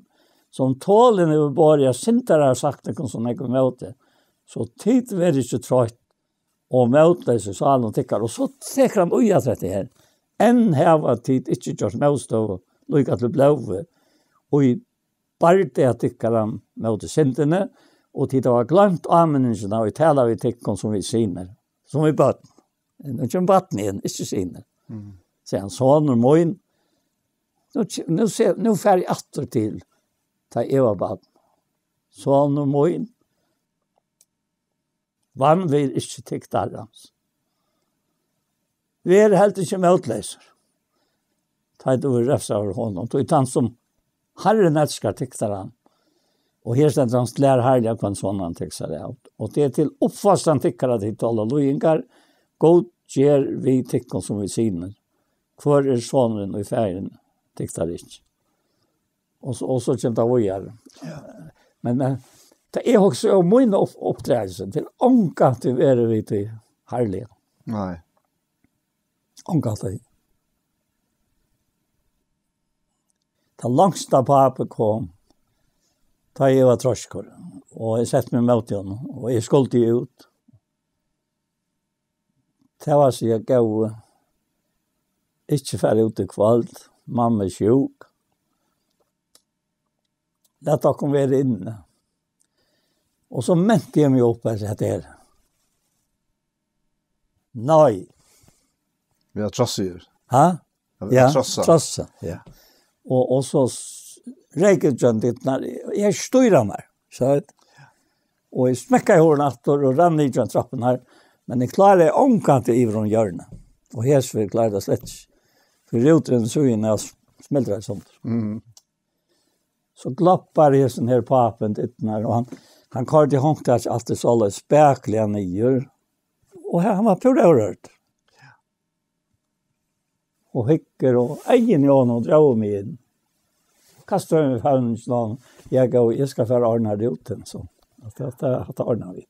sum tolin hevur borið av syndarasakningum so nógv ímóti, so tit verða ikki troytt, og mótleys í sálum tykkara. Og so tekur hann í at hetta her. Enn hava tit ikki gjørt mótstøðu líka til blóðið, og í bardaga tykkara móti syndini, og tit hava gloymt áminningina, og eg tala við tykkum sum við synir, sum við børn. Nú kemur barnið inn, ikki synir. Mm. Sigur hann, sonur mín, nú, ke-, nú, se-, nú fari eg aftur til, tá eg var barn. Sonur mín, vanvirð ikki tyktarans. Ver heldur ikki mótleysur, tá ið tú verður revsaður av honum. Tí tann sum Harrin elskar, tyktar hann. Og her stendur, hann slær harðliga hvønn son hann tekur sær av. Og tað er til uppfostran tykkara, tit tola líðingar. Gud ger við tykkum sum við synir. Hvør er sonurin og faðirin, tyktar ikki. Og so, og so kemur tað víðari. Ja. Men, men, tað er hugsi um mína upp-, uppdragelse. Til ongantíð verið við tí harðliga. Nei. Ongantíð. Tað longsta pápi kom, tá eg var treiskur, og eg setti meg ímóti honum, og eg skuldi út. Tað var at siga: "Góði, ikki fara út í kvøld, mamma er sjúk. Lat okkum vera inni." Og so menti eg meg upp at hetta her. Nei. Vit hava trossað. Ha? Vit hava trossað. Ja, trossað, ja. Og, og so s-, reyk eg gjøgnum dyrnar. Eg stýrdi mær, so at, og eg smekkaði hurðina aftur og rann niður gjøgnum trappurnar. Men eg kláraði ongantíð yvir um hjørnið. Og her kláraði eg tað slett ikki. Fyri rútin so inn, eg smeltaði sundur. Mhm. So glappar hesin her pápin dyrnar, og hann, hann koyrdi handklæðið alt í soleiðis spakuliga niður, og her, hann var púra óroydd. Og hyggur, og eyguni á honum drógu meg inn. Kastaði meg í favningin á honum. "Ja, góði, eg skal fara at ordna rútin, so. At hatta, hatta ordna vit."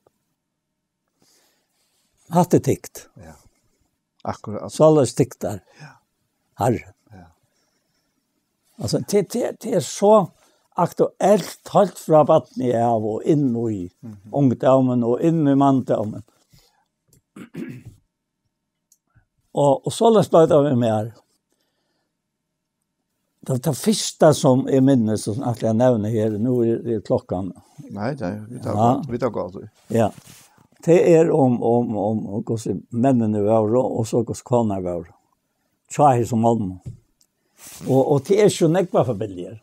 Hatta er tykt. Ja. Akkurát. Soleiðis tyktar. Ja. Harrin. Ja. Altso, tað, tað, tað er so aktuelt, heilt frá barni av og inn í Mhm. ungdómin og inn í manndómin. Og, og soleiðis bleiv tað við mær. Tað, tað fyrsta sum eg minnist, og sum ætli eg at nevna her, nú er, er klokkan. Nei, nei, vit hava Ja. gott, vit hava gott. Ja. Tað er um, um, um, um hvussu menninir vóru, og so hvussu konurnar vóru. Hjá hesum monnum. Og, og tað er so nógvar familjur.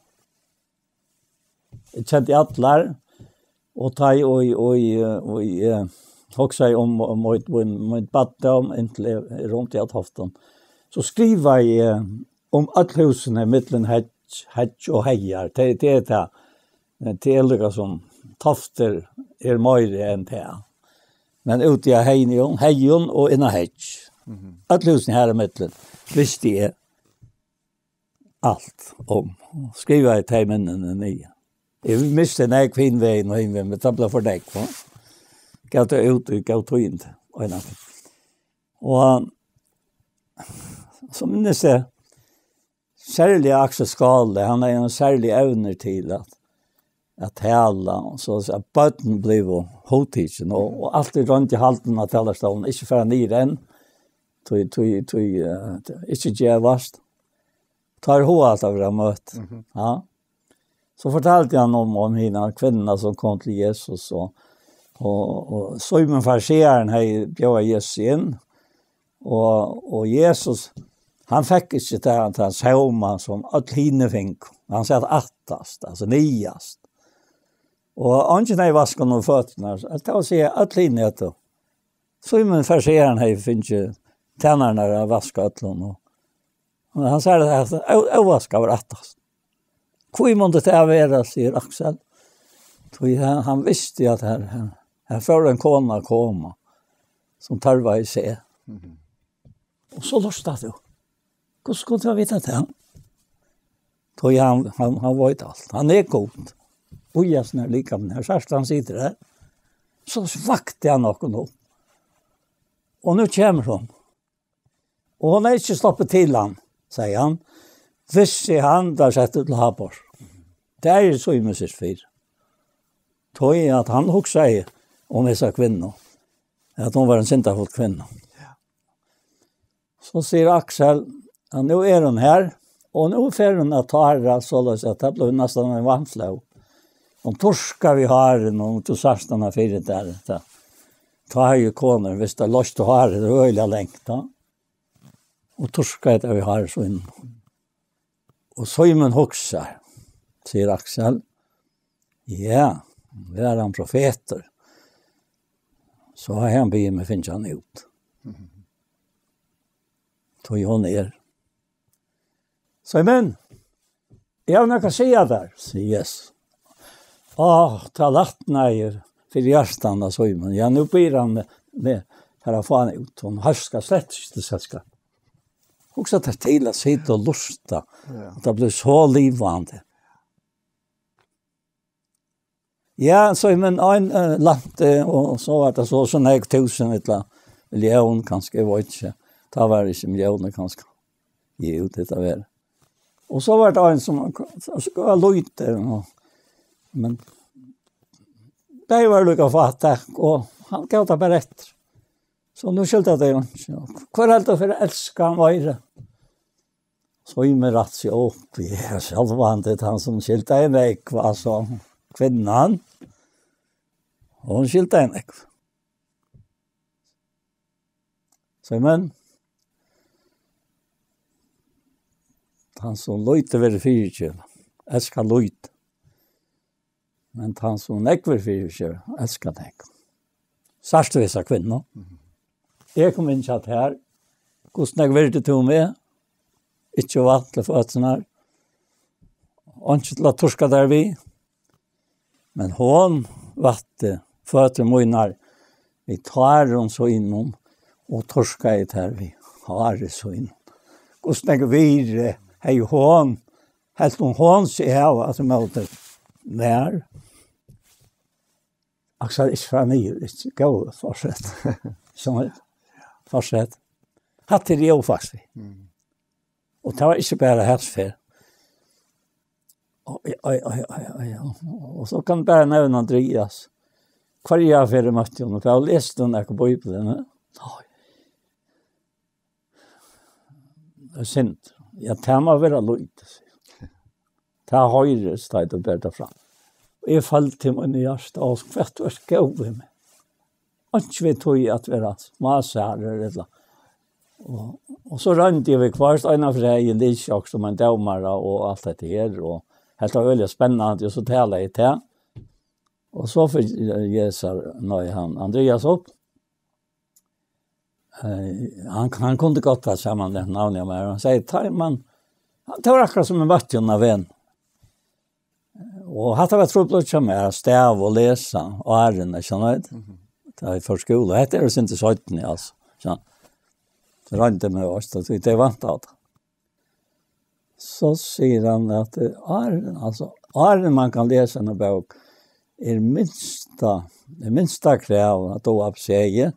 Eg kendi allar, og tá eg, og, og, og, eh, hugsaði um, um mítt, mítt, mítt barndóm, inntil eg, eg rúmdi av toftum, so skrivaði eg um øll húsini millum Heyggj, Heyggj og Heiðar. Tað, tað er tað. Tað er líka sum Toftir er meiri enn tað. Men úti á Heiðnum, Heyggj og inn á Heyggj. Mhm. Øll húsini her ímillum, visti eg alt um. Skrivaði tey minnini niður. Eg misti nógv hin vegin og hin vegin, men tað bleiv for nógv, va? Gav tað út í góð tíðindi, og eina. Og so minnist eg, serliga Aksel Skála, hann hevði ein serlig evnir til at, at tala, og so at børn blivu hugtikin, og, og altíð royndi haldin á talarstolinum, ikki fara niður enn, tí, tí, tí, eh, ikki gevast. Tá er hugað at vera møtt. Mhm. Ja. So fortaldi hann um, um hina kvinnuna sum kom til Jesus, og, og, og Símun Farisearin hevði bjóðað Jesus inn, og, og Jesus, hann fekk ikki tað, tað sóma sum øll hini fingu. Hann sat aftast, altso niðast. Og eingin hevði vaskað honum føturnar, tað vil siga, øll hini høvdu. Símun Farisearin hevði fingið tænararnar at vaska øllum, og, og hann segði at ó-, óvaskað var aftast. Hví mundi tað vera, sigur Aksel. Tí hann, hann visti at her, her, her fór ein kona at koma, sum tørvaði seg. Mhm. Og so lurtar tú. Hvussu skuldi hann vita tað? Tí hann, hann, hann veit alt. Hann er Gud. Og í hesum her likamum her, sært hann situr her. So vakti hann okkum upp. Og nú kemur hon. Og hon hevði ikki sloppið til hann, segði hann. Vissi hann, tað var sett til Habor. Tað er Símun sist fyrr. Tí at hann hugsaði um hesa kvinnu, at hon var ein syndafull kvinna. So sigur Aksel, at nú er hon her, og nú fer hon at tára, soleiðis at tað blívur næstan ein vatnflóð. Hon turkar við hárinum, og tú sært hana fyri tær, tá, tá hevði konur, viss tær loystu hárið, tað var øgiliga langt, tá. Og turkaði tað við hári sínum. Og Símun hugsar, sigur Aksel, ja, var hann profetur, so hevði hann biðið meg fingið hann út. Mhm. Tí hon er. Símun, eg havi nakað at siga tær, sigur Jesus. Á, tað lætnaði fyri hjartan á Símun. Ja, nú biður hann meg, meg fara at fáa hann út. Hon hóskar slett ikki til selskap. Hugsa tær til at sita og lurta. Ja. Og tað bleiv so livandi. Ja, so, men ein, eh, lænti, og so var tað so, so nógv túsund, ella millión, kanska, eg veit ikki. Tá var ikki milliónir, kanska. Jú, tað var. Og so var tað ein sum, so var lítið, og, men tey var líka fátæk, og hann gav tað bara eftir. So nú skiltu tey einki. Hvør heldur fyri at elska hann meira? Símun rætti seg upp. Ja, sjálvandi, hann sum skilti ein nógv, altso, kvinnan, hon skilti ein nógv. Símun, hann sum lítið verður fyrigivið, elskar lítið. Men hann sum nógv verður fyrigivið, elskar nógv. Sært tú hesa kvinnu? Mhm. Eg kom inn hjá tær. Hvussu nógv virdi tú meg? Ikki vatn til føturnar. Einki til at turka tær við. Men hon vatti føtur mínar við tárum sínum og turkaði tær við hári sínum. Hvussu nógv virði hevði hon, helt hon, hon seg hava aftur móti mær? Aksel, ikki fara niður, ikki, góði, fortsett. Sum er, fortsett. Hatta er eg ófastur í. Mm. Og tað var ikki bara hesa ferð. Oj, oj, oj, oj, oj, oj. Og so kann eg bara nevna Andrias. Hvørja ferð eg møtti honum, for eg havi lisið um nakað í Bíbliuni. Oj. Tað er synd. Ja, tað má vera lítið. Tað hoyrist, tá tú ber tað fram. Og eg føldi í mínum hjarta, og hvat tú ert góður við meg. Einki við tí at vera smásærur, ella. Og, og so royndi eg viðhvørt, eina ferð hevði eg lisið okkurt um ein dómara og alt hetta her, og helt tað øgiliga spennandi, og so talaði eg tað. Og so fekk Jesar, nei, hann, Andrias upp. Eh, hann, hann kundi gott tað sama navn, ja, men hann segði, "Tá man, hann, tað var akkurát sum ein vatn á veg." Og hatta var trupult hjá mær, at stava og lesa, áðrenn, skilst tú. Mhm. Tá eg fór í skúla, hetta er jo sindur seinni, altso. So, so royndi eg meg, og so, tað var vant við tað. So sigur hann at, eh, áðrenn, altso, áðrenn man kann lesa eina bók, er minsta, er minsta krav at duga A B C,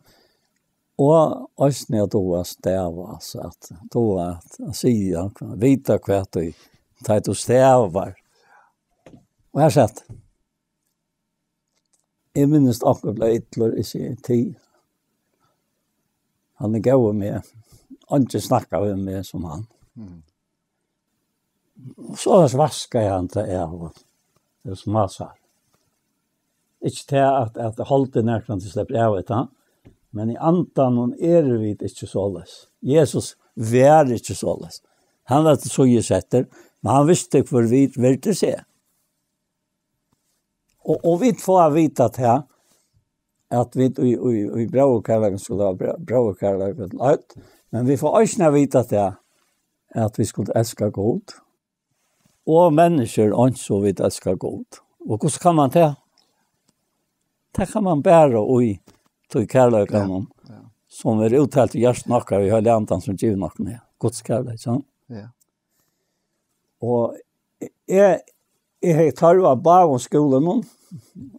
og eisini at duga at stava, altso, at duga at, at siga, vita hvat tú, tá tú stavar. Og her sat. Eg minnist onkur bleiv illur, eg sigi, "Tí, hann er góður við meg. Eingin snakkar við meg sum hann." Mm. Og so vaskaði hann tað av, og tað er smásærur. Ikki tað at, at holdið nakrantíð sleppur av við tað, men í andanum eru vit ikki soleiðis. Jesus var ikki soleiðis. Hann var til síðusettur, men hann visti, hvør vit virdu seg. Og, og vit fáa at vita tað, at vit í, í, í bróðurkærleikum skulu hava bró-, bróðurkærleika til øll, men vit fáa eisini at vita tað, at vit skulu elska Gud og menniskjur, eins og vit elska Gud. Og hvussu kann man tað? Tað kann man bara í tí kærleikanum, ja, ja, sum er úttalt í hjarta okkara, í Heilaga Andanum, sum givin okkum er. Guds kærleiki, ja. Ja. Og eg, eg hevði tørv á báðum skúlunum,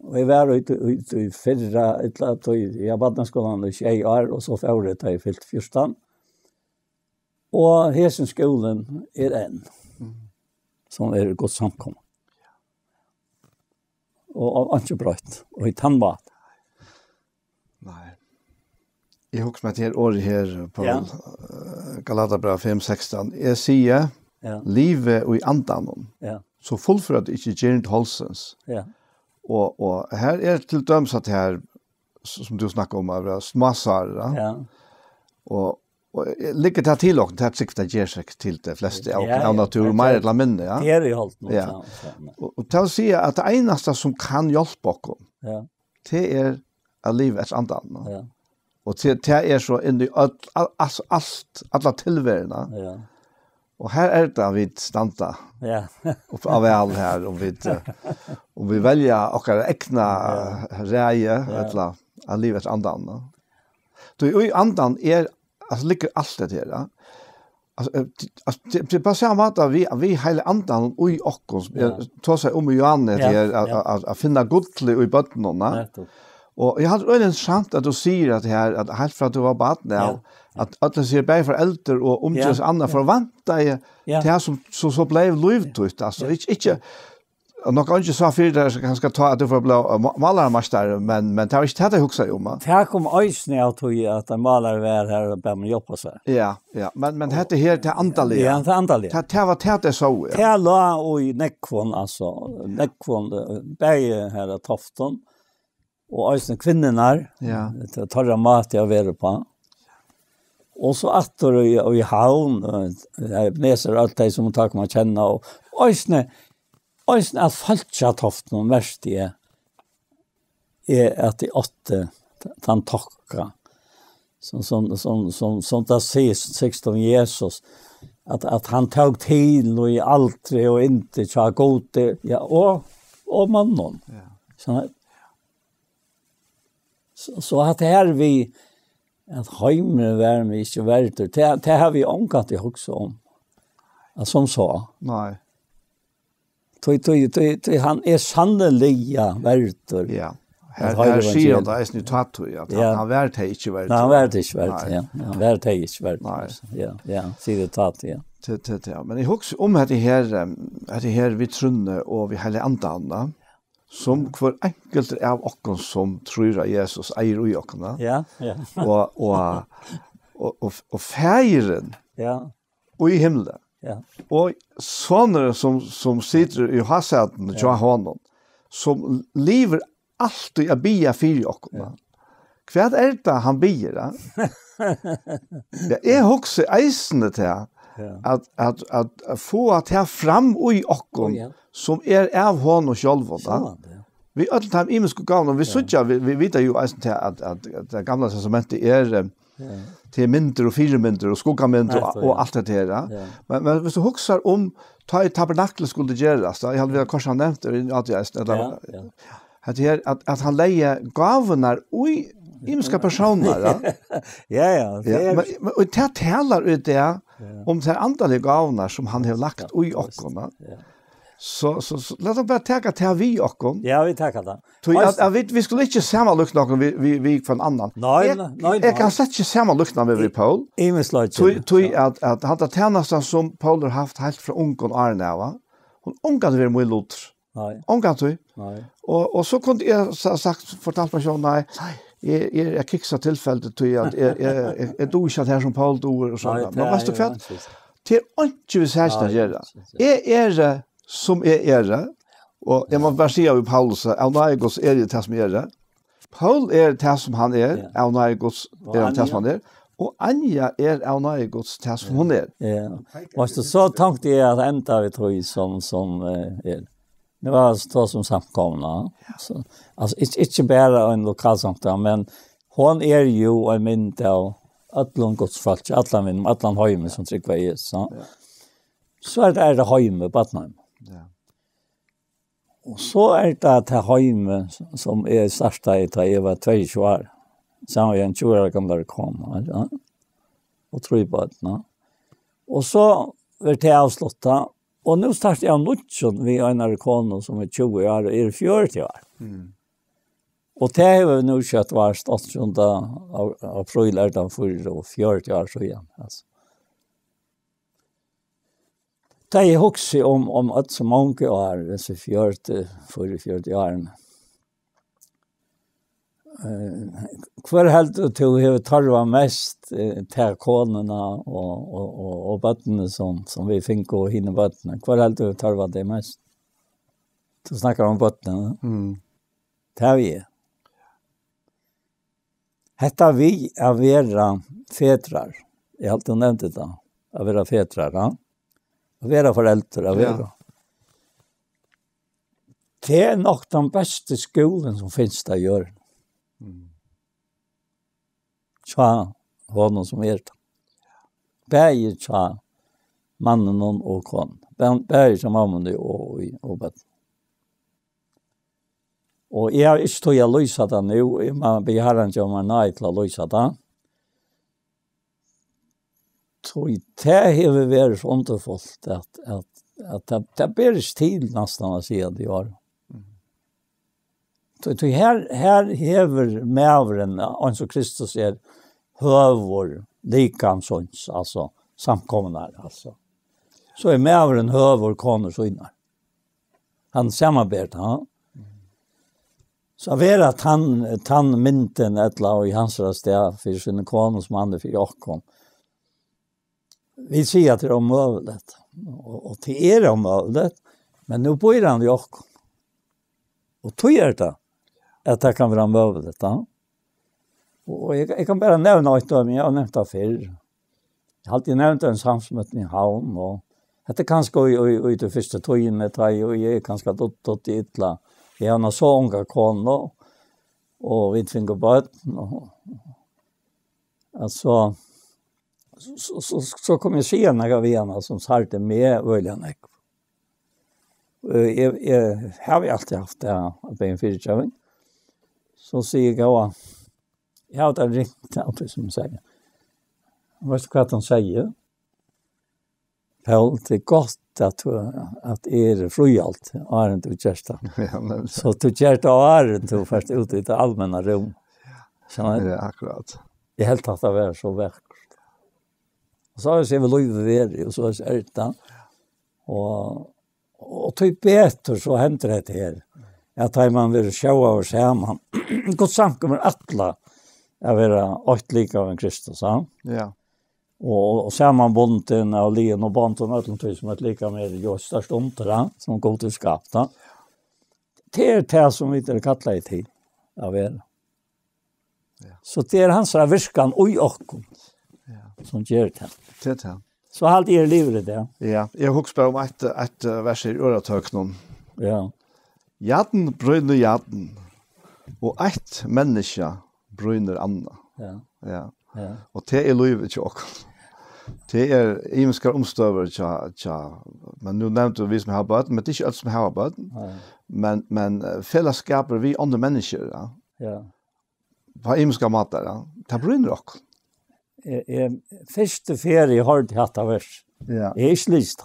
og eg var úti, úti í fyrra, ella at eg, ja, barnaskúlan í sjey ár, og so fór eg, tá eg fylti fjúrtan. Og hesin skúlin er enn, mm, sum er Guds samkoma. Og, og einki broytt, og í tann mat. Nei. Eg hugsi meg til orðið her, Paul, ja, eh, Galatiabræv fimm sekstan. Eg sigi, ja, livi í andanum, ja, so fullføra tit ikki gerðir holdsins. Ja. Og, og her er til dømis at her, s-, sum tú snakkar um, at vera smásærur, ja. Ja. Og, og, eh, liggur tað til okkum, tað trúgvi eg ger seg til tey flestu av okkum, ja, av natúr, ja, meira ella minni, ja. Tað er í holdinum, ja, so, so, nei. Og, og tað vil siga at tað einasta sum kann hjálpa okkum, ja, tað er at liva eftir andanum. Ja. Og tað, tað er so inn í øll, al-, al-, alt, alla tilveruna. Ja. Og her er tað vit standa. Ja. Upp á val her, um vit, eh, um vit velja okkara egna, ja, ræði, ja, ella at liva eftir andanum. Tí í andanum er, altso, liggur alt hetta her, ja. Altso, eh, t-, altso, tað, tað er bara sama máta, vit, vit Heilaga Andanum í okkum, sum, ja, eg tosaði um í Johannes, ja, her, at, ja, at, at, at finna gullið í børnunum, ja. Nettupp. Og eg haldi, det er interessant at du sier at her, at helt fra du var barn, ja, ja, at alle sier, bare forelder og omgjøres, ja, andre, ja, forventer jeg, ja, til som, så, så ble liv tøtt, altså, ja, ikke, ikke, og nok ikke så fyrt der, så kanskje ta at du får bli, eh, ma-, malermester, men, men det var ikke det jeg husker om, va? Det kom øsne av tog at en maler var her og bad meg hjelpe seg. Ja, ja, men, men hette her til andelig. Ja, til andelig. Det, det var det jeg så, ja. Det la og i Nekvon, altså, Nekvon, eh, begge her av Tofton, og øsne kvinner, ja, til å ta mat til å være på. Og så atter i, i Havn, og her neser alt de som tar man kjenne, og øsne, øsne at falskja Tofton, mest det, er at de åtte, tan tokka. Som, som, som, som, som det sies, sies om Jesus, at, at han tog til noe i aldri og ikke sa god til, ja, og, og mannen. Ja. Så, så, så at her vi, at heimen var vi ikke verdt, det, det har vi omgått i også om. Ja, som så. Nei. Tøy, tøy, tøy, tøy, han er sannelig, ja, verdt. Ja. Her, her sier han det, eisen i tatt, ja, at han, ja, han var det ikke verdt. Nei, han var det ikke verdt, nei, ja. Ja, han var det ikke verdt, nei, altså. Ja, ja, sier det tatt, ja. Til, til, til, ja. Men jeg husker om at det her, em, at det her vi trunne og vi hele andan, da, som hver enkelt av oss som tror at Jesus eier i oss, da. Ja, ja. Og, og, og, og, og feiren, ja, og i himmelen. Ja. Og sonen som, som sitter i haseten, ja, Johan, som lever alltid å be for oss. Ja. Hva er det han ber, da? Ja, jeg husker eisen til, ja, at, at, at få at her fram i oss, å, ja, som er av honom selv, da. Sånn, ja. Vi alle tar imenske gaver, og vi, ja, sitter, vi, vi vet jo eisen til at, at, at det gamle testamentet er, eh, ja, til mynder og firmynder og skuggamynder og, alt det der, ja. Ja. Men, men hvis du husker om, ta i tabernaklet skulle det gjøres, da, jeg hadde vel kanskje nevnt det, at jeg, at, ja, ja, at her, at, at han legger gavene i imenske personer, da. Ja, ja, det, ja, er, men, men, og det taler ut det, ja, om de åndelige gavene som han har lagt, ja, i oss, da. Ja. Så, så, så, la oss bare ta det vi oss. Ja, vi tar det. Tøy at, at vi, vi skulle ikke sammenlikne oss vi, vi, vi for en annen. Nei, jeg, nei, nei, jeg kan slett ikke sammenlikne meg med Paul. I, i min slag, tøy, tøy at, at han tar tjenesten som Paul har haft helt fra ungen og Arne av. Hun ungen til å være mye Luther. Nei. Ungen tøy. Nei. Og, og så kunne jeg sa-, sagt, fortalt meg sånn, nei, nei, jeg, jeg, jeg kikser tilfeldig til at jeg, jeg, jeg, jeg dør ikke at her som Paul dør og sånn. Nei, men vet du hva? Det er ikke vi sier å gjøre. Jeg er det som jeg er det. Og jeg må bare si av Paulus, av nåde er det som jeg er det. Paul er det som han er, ja, av nåde er han det som han er. Og Anja er av nåde det som hun er. Ja. Men så, så tenkte jeg at enda vi tog som, som eh, er. Det var altså to som samkomna. Så, altså, ikke, ikke bare en lokalsamkomna, men hun er jo en mynd av alle Guds folk, alle mine, alle hjemme som trykker i Jesus. Så. Ja. Så er det, er det hjemme, Batnheim. Ja. Og så er det at det hjemme, som jeg startet i, da jeg var tjueårig. Så var jeg en tjue år gammel da jeg kom, ja. Og tre barn, ja. Og så ble det avsluttet. Og nå starter jeg nytt, så vi har en av kona som er tjue år, og er fjøruti år. Mm. Og det har vi nå sett var stått sånn da, av, av april er det for fjøruti år siden, altså. Da jeg husker om, om at så mange år, disse fjøruti, fire fjøruti årene. Eh, hva heldur du har tørvet mest, eh, til konene og, og, og, og bøttene som, som vi fikk og hine bøttene? Hva heldur du har tørvet det mest? Du snakker om bøttene. Mm. Det har vi. Hetta við at vera fedrar. Eg helt, tú nevndi tað. At vera fedrar, ja. At vera foreldur, at vera. Ja. Tað er nokk tann besti skúlin sum finst á jørðini. Mm. Hjá honum sum er tað. Bæði hjá manninum og konuni. Bæ-, bæði hjá mammuni og, og, og børn. Og eg havi ikki tíð at lýsa tað nú, eg má biðja Harran geva mær náði til at lýsa tað. Tí tað hevur verið so undurfult, at, at, at tað, tað ber ikki til næstan at siga tað í orð. Mhm. Tí, tí her, her hevur maðurin, eins og Kristus er, høvur likamsins, altso samkomunnar, altso. So er maðurin høvur konu sínar. Hann samanber tað, ha? So at vera tann, tann myndin, ella í hansara stað, fyri síni konu, sum hann er fyri okkum. Vit siga, at tað er ómøguligt. Og, og tað er ómøguligt, men nú býr hann í okkum. Og tí er tað, at tað kann vera møguligt, ja. Og eg, eg kann bara nevna eitt dømi, eg havi nevnt tað fyrr. Eg havi altíð nevnt ein samsmøti í Havn, og hetta er kanska í, í, í tí fyrstu tíðini, tá eg, eg er kanska dott, dott illa. Eg havi eina so unga konu, og vit fingu børn, og, altso, so, so, so, so kom eg at siga nakað við hana, sum særdi meg øgiliga nógv. Eh, eg, eg havi altíð havt tað, at be um fyrigeving. So sigi eg, "Góða, eg havi tað ringt," ja, sum eg sigi. Veitst tú hvat hon sigur? "Poul, tað er gott, at tú, at eg eri fríhald, áðrenn tú gert tað." Ja, men so tú gert tað, áðrenn tú fert út í tað almenna rúm. So ja, akkurát. Eg helt, at tað var so vakurt. Og so har eg sigi, "Lívið verið," og so er tað. Og, og tíbetur, so hendir hetta her, at tá man verður sjóðaður saman, Guds samkomur ætla at vera eitt likam við Kristus, ja? Ja. Og, og samanbundin av liðum og bondum, øllum tí sum eitt likam er, jú, eitt stórt undur, ja, sum Gud hevur skapt, ja. Tað er tað, sum vit eru kallaðir til at vera. Ja. So tað er hansara virkan í okkum, ja, sum ger tað. Tað er tað. So haldi eg er livrið tað. Ja, eg hugsi bara um eitt, eitt, eh, vers í Orðatøknin. Ja. "Jarn brýnur jarn, og eitt menniskja brýnur annað." Ja. Ja. Ja. Og tað er lívið hjá okkum. Tað er ymiskar umstøður hjá, hjá, men nú nevndi tú vit sum hava børn, men tað er ikki øll sum hava børn. Nei. Men, men, eh, felagsskapur við onnur menniskju, ja. Ja. Á ymiskar mátar, ja. Tað brýnur okkum. Eg, eg, fyrstu ferð eg hoyrdi hatta vers, ja, eg er ikki list.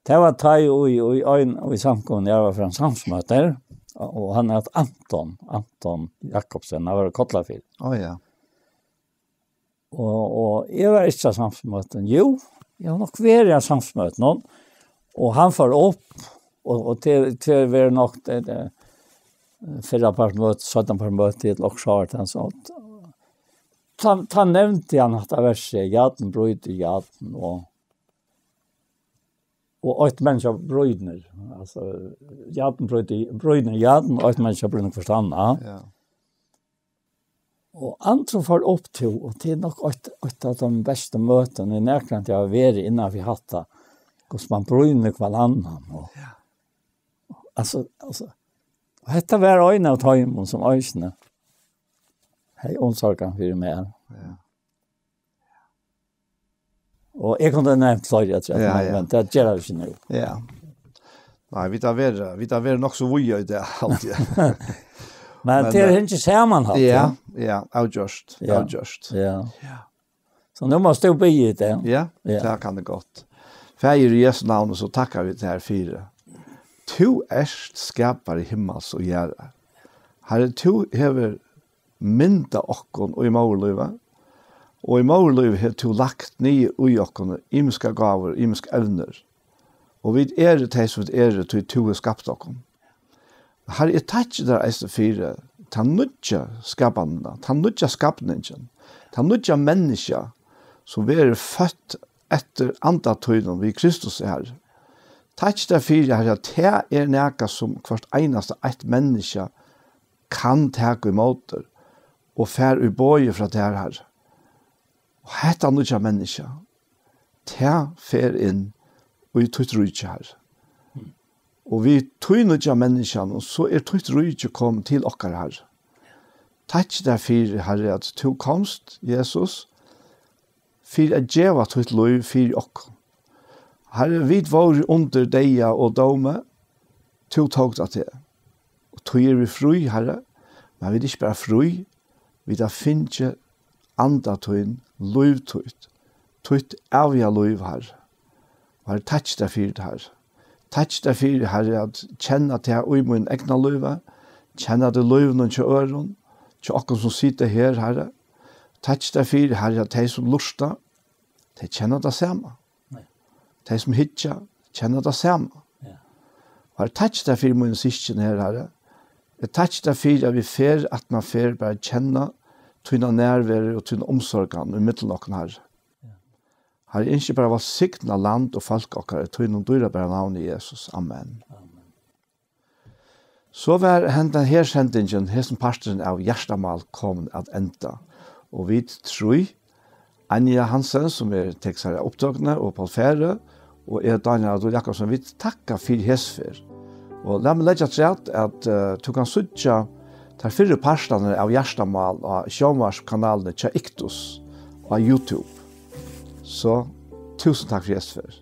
Tað var tá í, í, í ein, í samkomuni, eg var frá samsmøti, og, og hann æt Anton, Anton Jakobsen, hann var í Kollafirði. Á, ja. Og, og eg var ikki á samsmøtum. Jú, eg havi nokk verið á samsmøtum, og hann fór upp, og, og til, til verið nokk, det, det, fyrra part møte, seinna part møte, til okkur sár, hann sa, tá, tá nevndi hann at tað var seg, jarn brýtur jarn, og, og eitt menniskja brýnir, altso, jarn brýtur, brýnir jarn, og eitt menniskja brýnir hvørt annað. Ja. Og Andrew fór upp til, og tað er nokk eitt, eitt av de bestu møtum, eg nakrantíð havi verið innan fyri hatta, hvussu man brýnir hvønn annan. Og, ja, altso, altso, og hetta var ein av teimum, sum eisini hevði umsorgan fyri mær. Ja. Og eg kundi nevnt fleiri, eg trúgvi, ja, men, ja, men tað gera vit ikki nú. Ja. Nei, vit hava verið, vit hava verið nokk so víða í dag, haldi eg. Men, men tað, eh, hevur ikki samanhald, ja, ja, avgjørt, ja, avgjørt. Ja. Ja. So nú mást tú biðja í dag. Ja, ja, tað kann eg gott. Faðir, í Jesu navni, so takka vit tær fyri. Tú ert skapari himmals og jarðar. Harri, tú hevur mynda okkum í móðurlívi, og í móðurlívi hevur tú lagt niður í okkum ymiskar gávur, ymisk evnir, og vit eru tey, sum vit eru, tí tú hevur skapt okkum. Harri, eg takki tær eisini fyri ta nýggja skapanina, ta nýggja skapningin, ta nýggja menniskja, sum verður føtt eftir anda tínum við Kristus, Harri. Takki tær fyri, Harri, at tað er nakað, sum hvørt einasta eitt menniskja kann taka ímóti og fær í boði frá tær, Harri. Og hetta nýggja menniskja, tað fer inn í títt ríki, Harri. Og við tí nýggja menniskjanum, so er títt ríki komið til okkara, Harri. Takki tær fyri, Harri, at tú komst, Jesus, fyri at geva títt lív fyri okkum. Harri, vit vóru undir deyða og dómi, tú tók tað til. Og tí eru vit frí, Harri, men vit eru ikki bara frí, vit hava fingið anda tín, lív títt, títt æviga lív, Harri. Og Harri, takki tær fyri tað, Harri. Takki tær fyri, Harri, at kenna tað í mínum egna lívi, Kenna tey lívini hjá øðrum, hjá okkum sum sita her, Harri. Takki tær fyri, Harri, at tey sum lurta, tey kenna tað sama. Nei. Tey sum hyggja, kenna tað sama. Ja. Harri, takki tær fyri míni systkin her, Harri. Eg takki tær fyri, at vit ferð aftan á ferð bara kenna tína nærveru og tína umsorgan í millum okkum, Harri. Ja. Harri, eg ynski bara at vælsigna land og fólk okkara í tínum dýrabara navni, Jesus. Amen. Amen. So var hendan her sendingin, hesin parturin av Hjartamál, komin at enda. Og vit trý, Anja Hansen, sum er tekstari av upptøkuni, og Poul Færø, og eg, Dánial Adolfsson Jakobsen, vit takka fyri hesa ferð. Og lat meg leggja afturat at, eh, tú kanst síggja teir fyrru partarnar av Hjartamál á sjónvarpskanalini hjá Iktus á YouTube. So, túsund takk fyri hesa ferð.